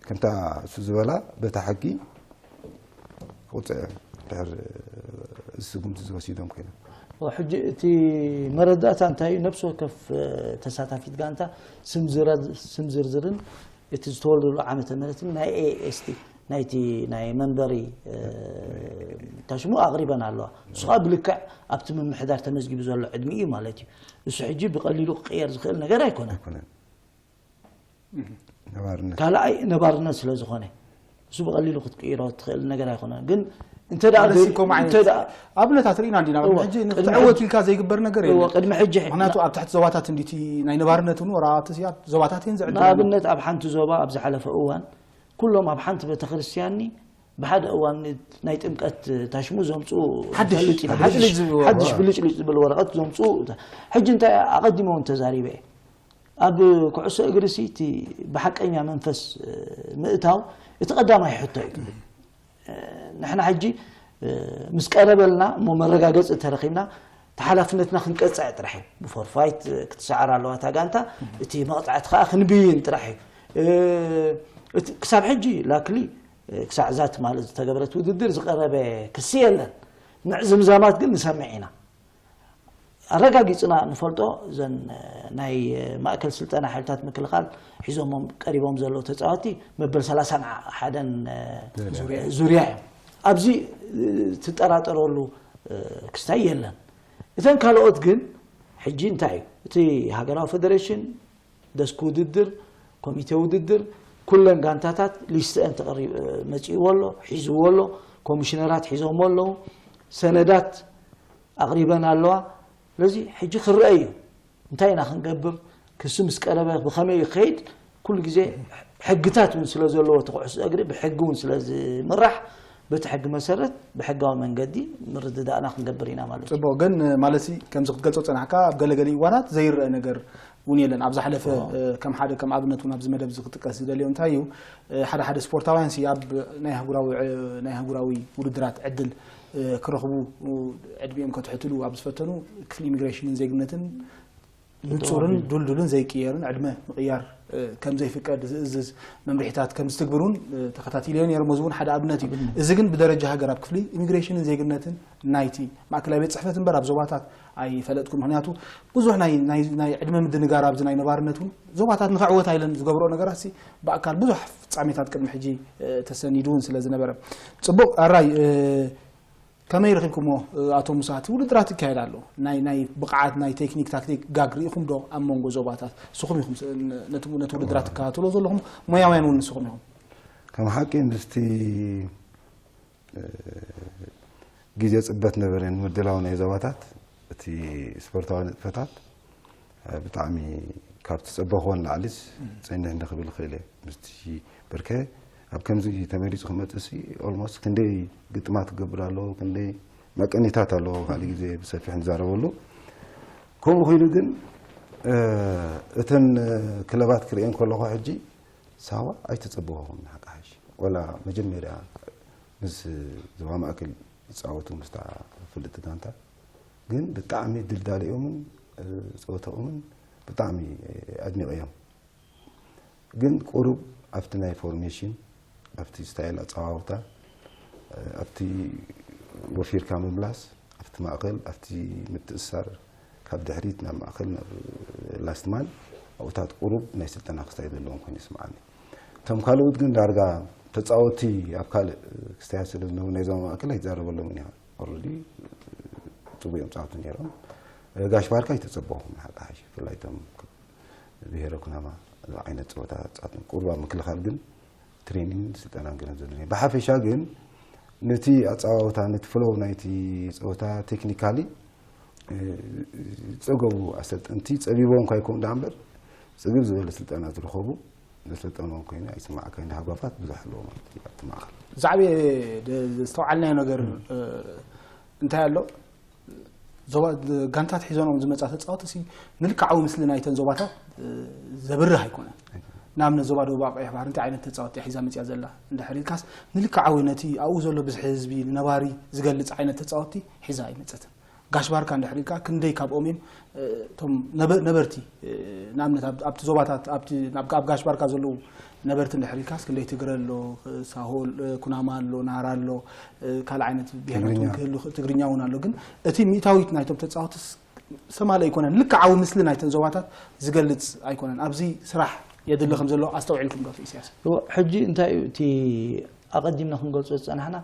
ከምታ እሱ ዝበላ በታ ሕጊ ክቁፅዕ እዮም ድሕር እዚ ስጉምቲ ዝወሲዶም ኮይኖም ሕጂ እቲ መረዳእታ እንታይ እዩ ነብሲ ወከፍ ተሳታፊት ጋንታ ስም ዝርዝርን እቲ ዝተወልደሉ ዓመተ ምህረትን ናይ ኤኤስቲ ናይቲ ናይ መንበሪ ታሽሙ ኣቕሪበን ኣለዋ። እሱ ከዓ ብልክዕ ኣብቲ ምምሕዳር ተመዝጊቡ ዘሎ ዕድሚ እዩ ማለት እዩ። እሱ ሕጂ ብቐሊሉ ክቅየር ዝኽእል ነገር ኣይኮነን። ካልኣይ ነባርነት ስለ ዝኾነ እሱ ብቐሊሉ ክትቅይሮ ትኽእል ነገር ኣይኮነን። ግን እንተ ኣብነታት ርኢና እንዲና ሕጂ ንክትዕወት ኢልካ ዘይግበር ነገር የለን። ቅድሚ ሕጂ ምክንያቱ ኣብ ትሕቲ ዞባታት እንዲቲ ናይ ነባርነት እውን ወራ ኣብቲ ስያት ዞባታት እየን ዝዕድል ንኣብነት ኣብ ሓንቲ ዞባ ኣብ ዝሓለፈ እዋን ኩሎም ኣብ ሓንቲ ቤተክርስትያንኒ ብሓደ እዋን ናይ ጥምቀት ታሽሙ ዘምፅኡ ሓድሽ ብልጭልጭ ዝብል ወረቐት ዘምፅኡ ሕጂ እንታይ ኣቐዲመ እውን ተዛሪበ እየ ኣብ ኩዕሶ እግሪ ሲ እቲ ብሓቀኛ መንፈስ ምእታው እቲ ቀዳማይ ሕቶ እዩ። ንሕና ሕጂ ምስ ቀረበልና እሞ መረጋገፂ ተረኺብና ተሓላፍነትና ክንቀፅዕ ጥራሕ እዩ። ብፎርፋይት ክትሰዓር ኣለዋ እታ ጋንታ፣ እቲ መቕፃዕቲ ከዓ ክንብይን ጥራሕ እዩ። ክሳብ ሕጂ ላክሊ ክሳዕ እዛ ትማሊ ዝተገበረት ውድድር ዝቐረበ ክሲ የለን። ምዕዝምዛማት ግን ንሰምዕ ኢና። ኣረጋጊፅና ንፈልጦ እዘን ናይ ማእከል ስልጠና ሓይልታት ምክልኻል ሒዞሞም ቀሪቦም ዘለዉ ተፃወቲ መበል ሰላሳን ሓደን ዙርያ እዮም። ኣብዚ ትጠራጠረሉ ክስታይ የለን። እተን ካልኦት ግን ሕጂ እንታይ እዩ እቲ ሃገራዊ ፌደሬሽን ደስክ ውድድር ኮሚቴ ውድድር ኩለን ጋንታታት ሊስትአን መፂእዎ ኣሎ ሒዝዎ ኣሎ ኮሚሽነራት ሒዞሞ ኣለዉ ሰነዳት ኣቕሪበን ኣለዋ። ስለዚ ሕጂ ክረአ እዩ እንታይ ኢና ክንገብር፣ ክሲ ምስ ቀረበ ብኸመይ እዩ ክኸይድ፣ ኩሉ ግዜ ሕግታት እውን ስለ ዘለዎ እቲ ኩዕሶ እግሪ ብሕጊ እውን ስለ ዝምራሕ በቲ ሕጊ መሰረት ብሕጋዊ መንገዲ ምርድዳእና ክንገብር ኢና ማለት እዩ። ፅቡቅ ግን ማለት ከምዚ ክትገልፆ ፀናሕካ ኣብ ገለገሊ እዋናት ዘይረአ ነገር እውን የለን ኣብ ዝሓለፈ ከም ሓደ ከም ኣብነት እውን ኣብዚ መደብ እዚ ክጥቀስ ዝደልዮ እንታይ እዩ ሓደ ሓደ ስፖርታውያን ሲ ኣብ ናይ ኣህጉራዊ ናይ ኣህጉራዊ ውድድራት ዕድል ክረኽቡ ዕድሚኦም ከትሕትሉ ኣብ ዝፈተኑ ክፍሊ ኢሚግሬሽንን ዜግነትን ንፁርን ዱልዱልን ዘይቅየርን ዕድመ ምቕያር ከም ዘይፍቀድ ዝእዝዝ መምርሒታት ከም ዝትግብር እውን ተኸታቲለዮ ነይረ። እዚ እውን ሓደ ኣብነት እዩ። እዚ ግን ብደረጃ ሃገር ኣብ ክፍሊ ኢሚግሬሽንን ዜግነትን ናይቲ ማእከላይ ቤት ፅሕፈት እምበር ኣብ ዞባታት ኣይፈለጥኩን። ምክንያቱ ብዙሕ ናይ ዕድመ ምድንጋር ኣብዚ ናይ ነባርነት እውን ዞባታት ንክዕወት ኣይለን ዝገብርኦ ነገራት ብኣካል ብዙሕ ፍፃሜታት ቅድሚ ሕጂ ተሰኒዱ እውን ስለ ዝነበረ ፅቡቕ ኣራይ ከመይ ረኺብኩሞ ኣቶ ሙሳ? እቲ ውድድራት ይካየድ ኣሎ። ናይ ናይ ብቕዓት ናይ ቴክኒክ ታክቲክ ጋግ ርኢኹም ዶ ኣብ መንጎ ዞባታት? ንስኹም ኢኹም ነቲ ውድድራት ትከታተሎ ዘለኹም ሞያውያን እውን ንስኹም ኢኹም። ከም ሓቂ ምስቲ ግዜ ፅበት ነበረ ንምድላው ናይ ዞባታት እቲ ስፖርታዊ ንጥፈታት ብጣዕሚ ካብ ትፀበኽዎ ንላዕሊስ ፀኒሕ ንክብል ይኽእል እየ። ምስቲ ብርከ ኣብ ከምዚ ተመሪፁ ክመፅእ ሲ ኦልሞስት ክንደይ ግጥማት ክገብር ኣለዎ፣ ክንደይ መቀኒታት ኣለዎ። ካልእ ግዜ ብሰፊሕ ንዛረበሉ። ከምኡ ኮይኑ ግን እተን ክለባት ክርእየን ከለኹ ሕጂ ሳዋ ኣይተፀበኹኹም ንሓቂ ሓይሽ ወላ መጀመርያ ምስ ዞባ ማእከል ይፃወቱ ምስታ ፍልጥቲ ጋንታ ግን ብጣዕሚ ድልዳልኦምን ፀወታኦምን ብጣዕሚ ኣድኒቐዮም። ግን ቁሩብ ኣብቲ ናይ ፎርሜሽን፣ ኣብቲ ስታይል ኣጸዋውታ፣ ኣብቲ ወፊርካ ምምላስ፣ ኣብቲ ማእከል፣ ኣብቲ ምትእሳር፣ ካብ ድሕሪት ናብ ማእከል፣ ናብ ላስት ማን፣ ኣብኡታት ቁሩብ ናይ ስልጠና ክስታይ ዘለዎም ኮይኑ ይስምዓኒ። እቶም ካልኦት ግን ዳርጋ ተጻወትቲ ኣብ ካልእ ክስታያት ስለ ዝነበሩ ናይዞም ማእከል ኣይትዛረበሎምን ኢኻ። ኦረዲ ጽቡቅ እዮም ጻወቱ ነይሮም። ጋሽ ባርካ ኣይተጸበኹም ንሓቂ ሓሽ፣ ብፍላይ እቶም ብሄረ ኩናማ ዓይነት ጸወታ ጻወቶም ቁሩብ ኣብ ምክልኻል ግን ትሬኒንግ ስልጠናን ገለን ዘሎ። ብሓፈሻ ግን ነቲ ኣጸዋውታ፣ ነቲ ፍሎው ናይቲ ጸወታ ቴክኒካሊ፣ እ፣ ዝጸገቡ ኣሰልጠንቲ ጸቢቦም እኳ ይኮኑ ደኣ እምበር፣ ጽግብ ዝበለ ስልጠና ዝረኸቡ፣ ዘሰልጠንዎም ኮይኑ ኣይስማዓካይን። ሃጓፋት ብዙሕ ኣለዎ ማለት እዩ ኣብቲ ማእከል። ዝዓበየ ደ-፣ ዝተውዓልናዮ ነገር፣ እ፣ እንታይ ኣሎ? ዞባ-፣ ጋንታት ሒዞኖም ዝመጻ ተጻወቲ ሲ ንልክዓዊ ምስሊ ናይተን ዞባታት፣ እ፣ ዘብርህ ኣይኮነን። ንኣብነት ዞባ ደቡብ ቀይሕ ባሕሪ እንታይ ዓይነት ተጻወቲ ሒዛ መጽያ ዘላ እንድሕር ኢልካስ፣ ንልክዓዊ ነቲ ኣብኡ ዘሎ ብዝሒ ህዝቢ ነባሪ ዝገልጽ ዓይነት ተጻወቲ ሒዛ ኣይመጸትን። ጋሽ ባርካ እንድሕር ኢልካ ክንደይ ካብኦም እዮም፣ እ፣ እቶም ነበ-፣ ነበርቲ፣ እ፣ ንኣብነት ኣብ-፣ ኣብቲ ዞባታት ኣብቲ ናብ-፣ ኣብ ጋሽ ባርካ ዘለዉ ነበርቲ እንድሕር ኢልካስ ክንደይ ትግረ ኣሎ፣ ሳሆ ኣሎ፣ ኩናማ ኣሎ፣ ናራ ኣሎ፣ እ፣ ካልእ ዓይነት ብሄራት እውን ትግርኛ። ክህሉ ይኽእል፣ ትግርኛ እውን ኣሎ። ግን እቲ ሚእታዊት ናይቶም ተጻወትስ ሰማሊ ኣይኮነን። ልክዓዊ ምስሊ ናይተን ዞባታት ዝገልጽ ኣይኮነን። ኣብዚ ስራሕ የድሊ ከም ዘሎ ኣስተውዒልኩም ዶ ኣቶ ኢሳያስ? እወ፣ ሕጂ እንታይ እዩ እቲ ኣቐዲምና ክንገልጾ ዝጸናሕና?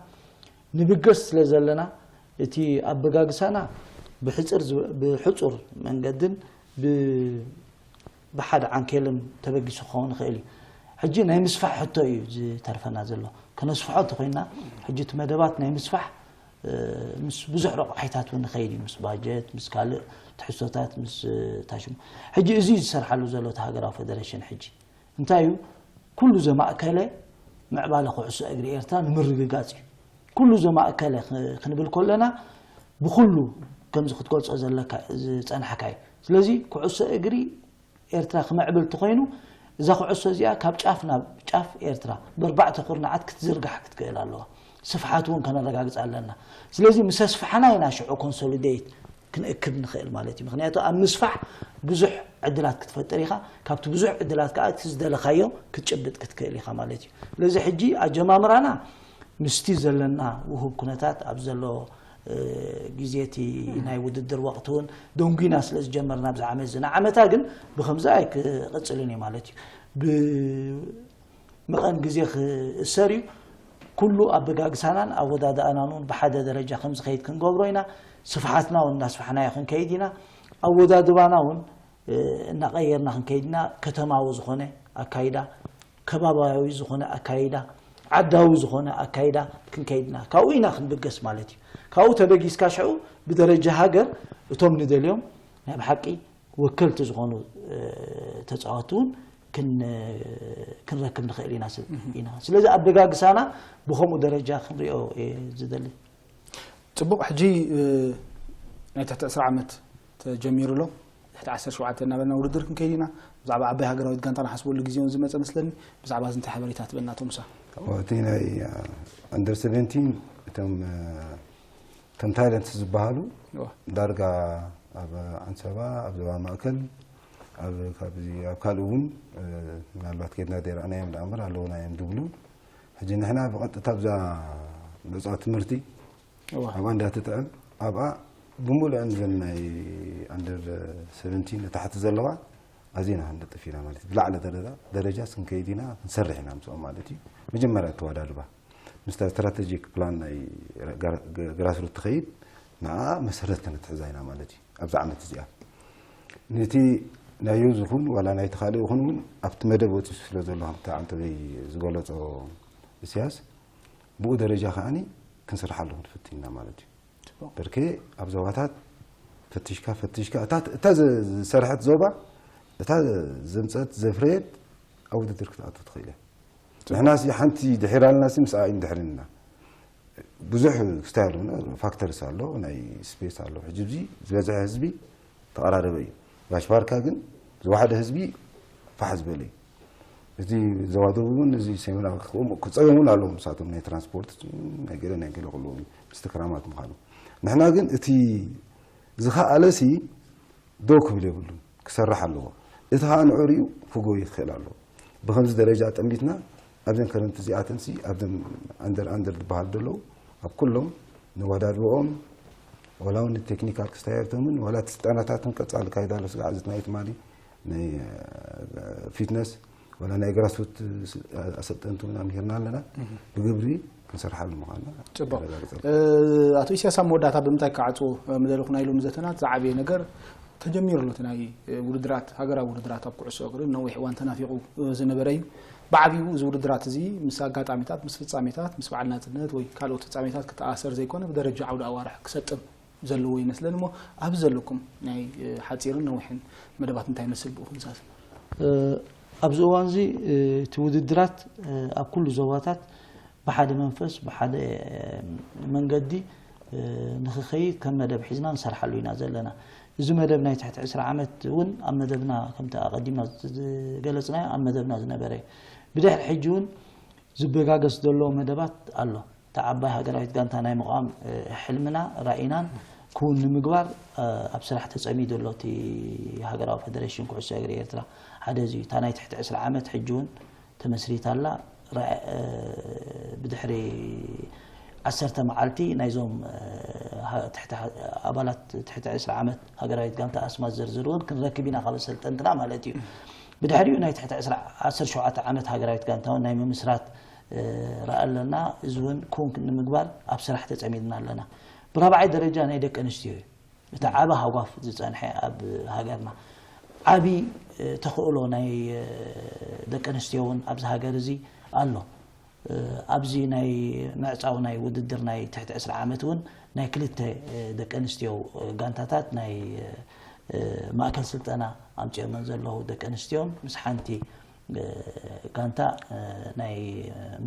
ንብገስ ስለ ዘለና እቲ ኣበጋግሳና ብሕጽር ዝ-፣ ብሕጹር መንገድን ብ-፣ ብሓደ ዓንኬልን ተበጊሱ ክኸውን ይኽእል እዩ። ሕጂ ናይ ምስፋሕ ሕቶ እዩ ዝተርፈና ዘሎ። ከነስፍሖ እንተኾይንና፣ ሕጂ እቲ መደባት ናይ ምስፋሕ፣ እ፣ ምስ ብዙሕ ረቑሒታት እውን ይኸይድ እዩ። ምስ ባጀት፣ ምስ ካልእ ትሕዝቶታት፣ ምስ፣ እ፣ ታሽሙ። ሕጂ እዚ እዩ ዝሰርሓሉ ዘሎ እቲ ሃገራዊ ፌደሬሽን። ሕጂ እንታይ እዩ? ኩሉ ዘማእከለ ምዕባለ ኩዕሶ እግሪ ኤርትራ ንምርግጋጽ እዩ። ኩሉ ዘማእከለ ክ-፣ ክንብል ከለና፣ ብኹሉ ከምዚ ክትገልጾ ዘለካ፣ ዝጸናሕካ እዩ። ስለዚ ኩዕሶ እግሪ ኤርትራ ክምዕብል እንተኾይኑ፣ እዛ ኩዕሶ እዚኣ ካብ ጫፍ ናብ ጫፍ ኤርትራ ብኣርባዕተ ኩርናዓት ክትዝርጋሕ ክትክእል ኣለዋ። ስፍሓት እውን ከነረጋግጽ ኣለና። ስለዚ ምስ ኣስፋሕና ኢና ሽዑ ኮንሶሊዴት ክንእክብ ንኽእል ማለት እዩ። ምኽንያቱ ኣብ ምስፋሕ ብዙሕ ዕድላት ክትፈጥር ኢኻ። ካብቲ ብዙሕ ዕድላት ከኣ እቲ ዝደለኻዮ ክትጭብጥ ክትክእል ኢኻ ማለት እዩ። ስለዚ ሕጂ ኣጀማምራና ምስቲ ዘለና ውሁብ ኩነታት ኣብ ዘሎ፣ እ፣ ግዜ እቲ ናይ ውድድር ወቕቲ እውን ደንጒና ስለ ዝጀመርና ኣብዚ ዓመት እዚ፣ ንዓመታ ግን ብኸምዚ ኣይክቕጽልን እዩ ማለት እዩ። ብ-፣ መቐን ግዜ ክእሰር እዩ። ኩሉ ኣበጋግሳናን ኣወዳድኣናን እውን ብሓደ ደረጃ ከም ዝኸይድ ክንገብሮ ኢና። ስፍሓትና እውን እናስፋሕናዮ ክንከይድ ኢና። ኣወዳድባና እውን፣ እ፣ እናቐየርና ክንከይድ ኢና። ከተማዊ ዝኾነ ኣካይዳ፣ ከባባዊ ዝኾነ ኣካይዳ፣ ዓዳዊ ዝኾነ ኣካይዳ ክንከይድ ኢና። ካብኡ ኢና ክንብገስ ማለት እዩ። ካብኡ ተበጊስካ ሽዑ ብደረጃ ሃገር እቶም ንደልዮም ናይ ብሓቂ ወከልቲ ዝኾኑ፣ እ፣ ተጻወትቲ እውን ክን-፣ ክንረክብ ንኽእል ኢና ስል-፣ ኢና። ስለዚ ኣበጋግሳና ብኸምኡ ደረጃ ክንሪኦ እየ ዝደሊ። ጽቡቕ፣ ሕጂ፣ እ፣ ናይ ትሕቲ ዕስራ ዓመት ተጀሚሩ ኣሎ። ትሕቲ ዓሰርተ ሸውዓተ እናበልና ውድድር ክንከይድ ኢና። ብዛዕባ ዓባይ ሃገራዊት ጋንታ ንሓስበሉ ግዜ እውን ዝመጸ መስለኒ። ብዛዕባ እዚ እንታይ ሓበሬታ ትበና ቶምሳ? እቲ ናይ፣ እ፣ ኣንደር ሰቨንቲን እቶም፣ እ፣ እቶም ታይለንት ዝበሃሉ እዋ። ዳርጋ ኣብ ዓንሰባ፣ ኣብ ዞባ ማእከል፣ ኣብ፣ ካብዚ፣ ኣብ ካልእ እውን፣ እ፣ ምናልባት ከይድና ዘይረኣናዮም ደኣ እምበር ኣለዉና እዮም ዝብሉ። ሕጂ ንሕና ብቐጥታ ኣብዛ ብዕጻ ትምህርቲ እዋ። ኣብኣ እንዳትጥዕም፣ ኣብኣ ብምሉአን ዘን ናይ ኣንደር ሰቨንቲን ንታሕቲ ዘለዋ ኣዚና ክንነጥፍ ኢና ማለት እዩ። ብላዕሊ ደረጃ፣ ደረጃ ክንከይድ ኢና፣ ክንሰርሕ ኢና ምስኦም ማለት እዩ። መጀመርያ ኣተወዳድባ። ምስታ ስትራተጂክ ፕላን ናይ ግራ-፣ ግ-፣ ግራስሩት ትኸይድ፣ ንዓ መሰረት ከነትሕዛ ኢና ማለት እዩ። ኣብዛ ዓመት እዚኣ። ነቲ ናይ ዩዝ ይኹን ዋላ ናይቲ ካልእ ይኹን እውን ኣብቲ መደብ ወፂኡ ስለ ዘሎ፣ ከምቲ ዓንተበይ ዝገለጾ እስያስ፣ ብኡ ደረጃ ከዓኒ ክንሰርሓሉ ክንፍትን ኢና ማለት እዩ። ጽቡቕ። በርኬ ኣብ ዞባታት ፈቲሽካ፣ ፈቲሽካ፣ እታ፣ እታ ዘ-፣ ዝሰርሐት ዞባ፣ እታ ዘምጸት፣ ዘፍረየት ኣብ ውድድር ክትኣቱ ትኽእል እያ። ንሕና ሲ ሓንቲ ድሒር ኣለና ሲ ምስኣ እዩ ድሕርንና። ብዙሕ ክስታይ ኣለና፣ ፋክተርስ ኣሎ፣ ናይ ስፔስ ኣሎ። ሕጂ እዚ ዝበዝሐ ህዝቢ ተቐራረበ እዩ። ጋሽ ባርካ ግን ዝወሓደ ህዝቢ ፋሕ ዝበለ እዩ። እዚ ዞባ ደቡብ እውን እዚ ሰሜናዊ ክጸገሙ እውን ኣለዎም። ንሳቶም ናይ ትራንስፖርት፣ ናይ ገለ፣ ናይ ገለ ኩሉ ምስቲ ክራማት ምዃኑ። ንሕና ግን እቲ ዝኸኣለ ሲ ደው ክብል የብሉን፣ ክሰርሕ ኣለዎ። እቲ ኸኣ ንዕኡ ሪኡ ክጎይ ክኽእል ኣለዎ። ብኸምዚ ደረጃ ጠሚትና ኣብዘን ከረንት እዚኣተንሲ ኣብዘን ኣንደር ኣንደር ዝበሃል ዘለዉ ኣብ ኩሎም ነወዳድብኦም ዋላ እውን ቴክኒካል ክስታያቶምን ዋላ እቲ ስልጠናታትን ቀጻሊ ካይዳ ኣሎ ስጋዕ ዝት ናይ ትማሊ ናይ ፊትነስ ዋላ ናይ ግራስሩት ኣሰልጠንቲ እውን ኣምሂርና ኣለና። ብግብሪ ክንሰርሓሉ ምዃና ጽቡቕ። ኣቶ ኢሳያስ ኣብ መወዳእታ ብምንታይ ክዓጽዎ ምደለኹ ናይ ሎሚ ዘተናት ዝዓበየ ነገር ተጀሚሩ ኣሎ። እቲ ናይ ውድድራት ሃገራዊ ውድድራት ኣብ ኩዕሶ እግሪ ነዊሕ እዋን ተናፊቑ ዝነበረ እዩ። ብዓብዩ እዚ ውድድራት እዚ ምስ ኣጋጣሚታት ምስ ፍጻሜታት ምስ በዓል ናጽነት ወይ ካልኦት ፍጻሜታት ክተኣሰር ዘይኮነ ብደረጃ ዓውዲ ኣዋርሕ ክሰጥም ዘለዎ ይመስለኒ እሞ ኣብዚ ዘለኩም ናይ ሓፂርን ነዊሕን መደባት እንታይ ይመስል ብኡ ክንዛዝ ኣብዚ እዋን እዚ እቲ ውድድራት ኣብ ኩሉ ዞባታት ብሓደ መንፈስ ብሓደ መንገዲ ንክኸይድ ከም መደብ ሒዝና ንሰርሓሉ ኢና ዘለና። እዚ መደብ ናይ ትሕቲ ዕስራ ዓመት እውን ኣብ መደብና ከምቲ ኣቐዲምና ዝገለፅናዮ ኣብ መደብና ዝነበረ እዩ። ብድሕሪ ሕጂ እውን ዝበጋገስ ዘሎ መደባት ኣሎ። እታ ዓባይ ሃገራዊት ጋንታ ናይ ምቋም ሕልምና ራኢናን ክውን ንምግባር ኣብ ስራሕ ተፀሚዱ ኣሎ እቲ ሃገራዊ ፈደሬሽን ኩዕሶ እግሪ ኤርትራ ሓደ እዚ እዩ። እታ ናይ ትሕቲ ዕስራ ዓመት ሕጂ እውን ተመስሪታ ኣላ። ብድሕሪ ዓሰርተ መዓልቲ ናይዞም ኣባላት ትሕቲ ዕስራ ዓመት ሃገራዊት ጋንታ ኣስማት ዝርዝር እውን ክንረክብ ኢና ካብ ኣሰልጠንትና ማለት እዩ። ብድሕሪኡ ናይ ትሕቲ ዓሰርተ ሸውዓተ ዓመት ሃገራዊት ጋንታ እውን ናይ ምምስራት ራኢ ኣለና። እዚ እውን ክውን ንምግባር ኣብ ስራሕ ተፀሚድና ኣለና። ብራብዓይ ደረጃ ናይ ደቂ ኣንስትዮ እዩ። እቲ ዓቢ ሃጓፍ ዝፀንሐ ኣብ ሃገርና ዓቢ ተኽእሎ ናይ ደቂ ኣንስትዮ እውን ኣብዚ ሃገር እዚ ኣሎ። ኣብዚ ናይ ምዕፃው ናይ ውድድር ናይ ትሕቲ ዕስራ ዓመት እውን ናይ ክልተ ደቂ ኣንስትዮ ጋንታታት ናይ ማእከል ስልጠና ኣምፂኦመን ዘለዉ ደቂ ኣንስትዮን ምስ ሓንቲ ጋንታ ናይ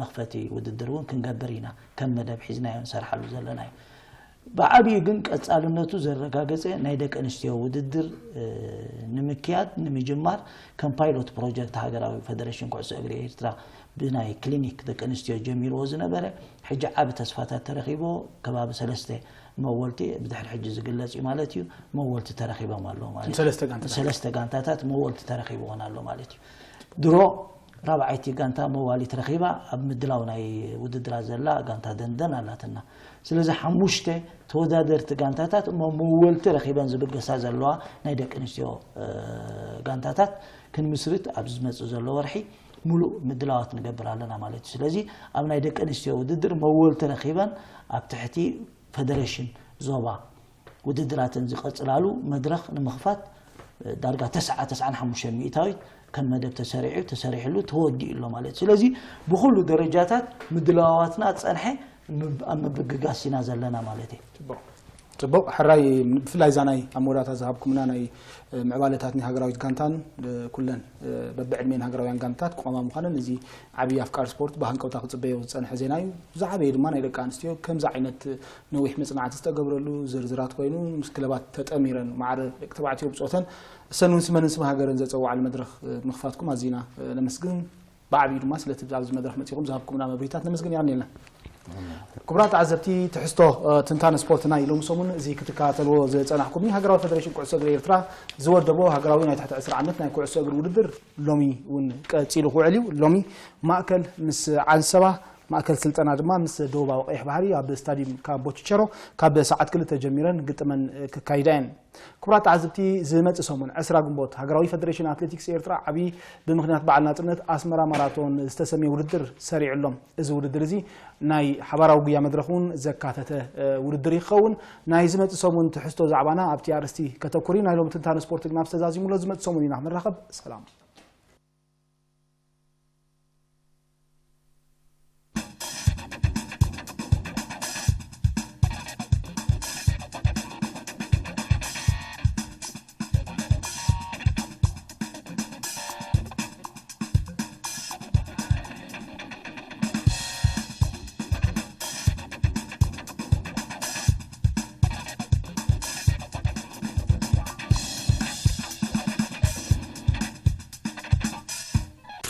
መኽፈቲ ውድድር እውን ክንገብር ኢና ከም መደብ ሒዝናዮ ንሰርሓሉ ዘለና እዩ። ብዓብዩ ግን ቀፃልነቱ ዘረጋገፀ ናይ ደቂ ኣንስትዮ ውድድር ንምክያድ ንምጅማር ከም ፓይሎት ፕሮጀክት ሃገራዊ ፈደሬሽን ኩዕሶ እግሪ ኤርትራ ብናይ ክሊኒክ ደቂ ኣንስትዮ ጀሚርዎ ዝነበረ ሕጂ ዓቢ ተስፋታት ተረኺብዎ ከባቢ ሰለስተ መወልቲ ብድሕሪ ሕጂ ዝግለፅ እዩ ማለት እዩ። መወልቲ ተረኺቦም ኣለዉ ማለት እዩ። ሰለስተ ጋንታታት መወልቲ ተረኺብዎን ኣሎ ማለት እዩ። ድሮ ራብዓይቲ ጋንታ መዋሊት ረኺባ ኣብ ምድላው ናይ ውድድራ ዘላ ጋንታ ደንደን ኣላትና። ስለዚ ሓሙሽተ ተወዳደርቲ ጋንታታት እሞ መወልቲ ረኺበን ዝብገሳ ዘለዋ ናይ ደቂ ኣንስትዮ ጋንታታት ክንምስርት ኣብዚ ዝመፅእ ዘሎ ወርሒ ሙሉእ ምድላዋት ንገብር ኣለና ማለት እዩ። ስለዚ ኣብ ናይ ደቂ ኣንስትዮ ውድድር መወልቲ ረኺበን ኣብ ትሕቲ ፈደሬሽን ዞባ ውድድራተን ዝቐፅላሉ መድረኽ ንምኽፋት ዳርጋ ተስዓ ተስዓን ሓሙሽተን ሚእታዊት ከም መደብ ተሰሪዑ ተሰሪሕሉ ተወዲኡ ኣሎ ማለት እዩ። ስለዚ ብኹሉ ደረጃታት ምድላዋትና ፀንሐ ኣብ ምብግጋስ ኢና ዘለና ማለት እዩ። ፅቡቕ ሕራይ። ብፍላይ እዛ ናይ ኣብ መወዳእታ ዝሃብኩምና ናይ ምዕባለታት ናይ ሃገራዊት ጋንታን ኩለን በብዕድሜን ሃገራውያን ጋንታት ክቆማ ምዃነን እዚ ዓብዪ ኣፍቃሪ ስፖርት ብሃንቀውታ ክፅበዮ ዝፀንሐ ዜና እዩ። ዝዓበየ ድማ ናይ ደቂ ኣንስትዮ ከምዚ ዓይነት ነዊሕ መፅናዕቲ ዝተገብረሉ ዝርዝራት ኮይኑ ምስ ክለባት ተጠሚረን ማዕረ ደቂ ተባዕትዮ ብፆተን እሰን እውን ስመንን ስም ሃገርን ዘፀውዓሉ መድረኽ ምኽፋትኩም ኣዚና ነመስግን። ብዓብዩ ድማ ስለቲ ኣብዚ መድረኽ መፂኹም ዝሃብኩምና መብሪታት ነመስግን። የቐንየልና። ክቡራት ተዓዘብቲ ትሕዝቶ ትንታነ ስፖርት ናይ ሎሚ ሰሙን እዚ ክትከታተልዎ ዝፀናሕኩም እዩ። ሃገራዊ ፈደሬሽን ኩዕሶ እግሪ ኤርትራ ዝወደቦ ሃገራዊ ናይ ትሕቲ ዕስራ ዓመት ናይ ኩዕሶ እግሪ ውድድር ሎሚ እውን ቀፂሉ ክውዕል እዩ። ሎሚ ማእከል ምስ ዓንሰባ ማእከል ስልጠና ድማ ምስ ደቡባዊ ቀይሕ ባሕሪ ኣብ ስታዲየም ካምቦችቸሮ ካብ ሰዓት ክልተ ጀሚረን ግጥመን ክካይዳ እየን። ክቡራት ተዓዘብቲ ዝመፅእ ሰሙን ዕስራ ግንቦት ሃገራዊ ፈደሬሽን ኣትሌቲክስ ኤርትራ ዓብዪ ብምኽንያት በዓል ናፅነት ኣስመራ ማራቶን ዝተሰምየ ውድድር ሰሪዑ ኣሎ። እዚ ውድድር እዚ ናይ ሓባራዊ ጉያ መድረኽ እውን ዘካተተ ውድድር ይኸውን። ናይ ዝመፅእ ሰሙን ትሕዝቶ ዛዕባና ኣብቲ ኣርእስቲ ከተኩር እዩ። ናይ ሎም ትንታነ ስፖርት ግን ኣብ ዝተዛዚሙሎ ዝመፅእ ሰሙን ኢና ክንራኸብ። ሰላም።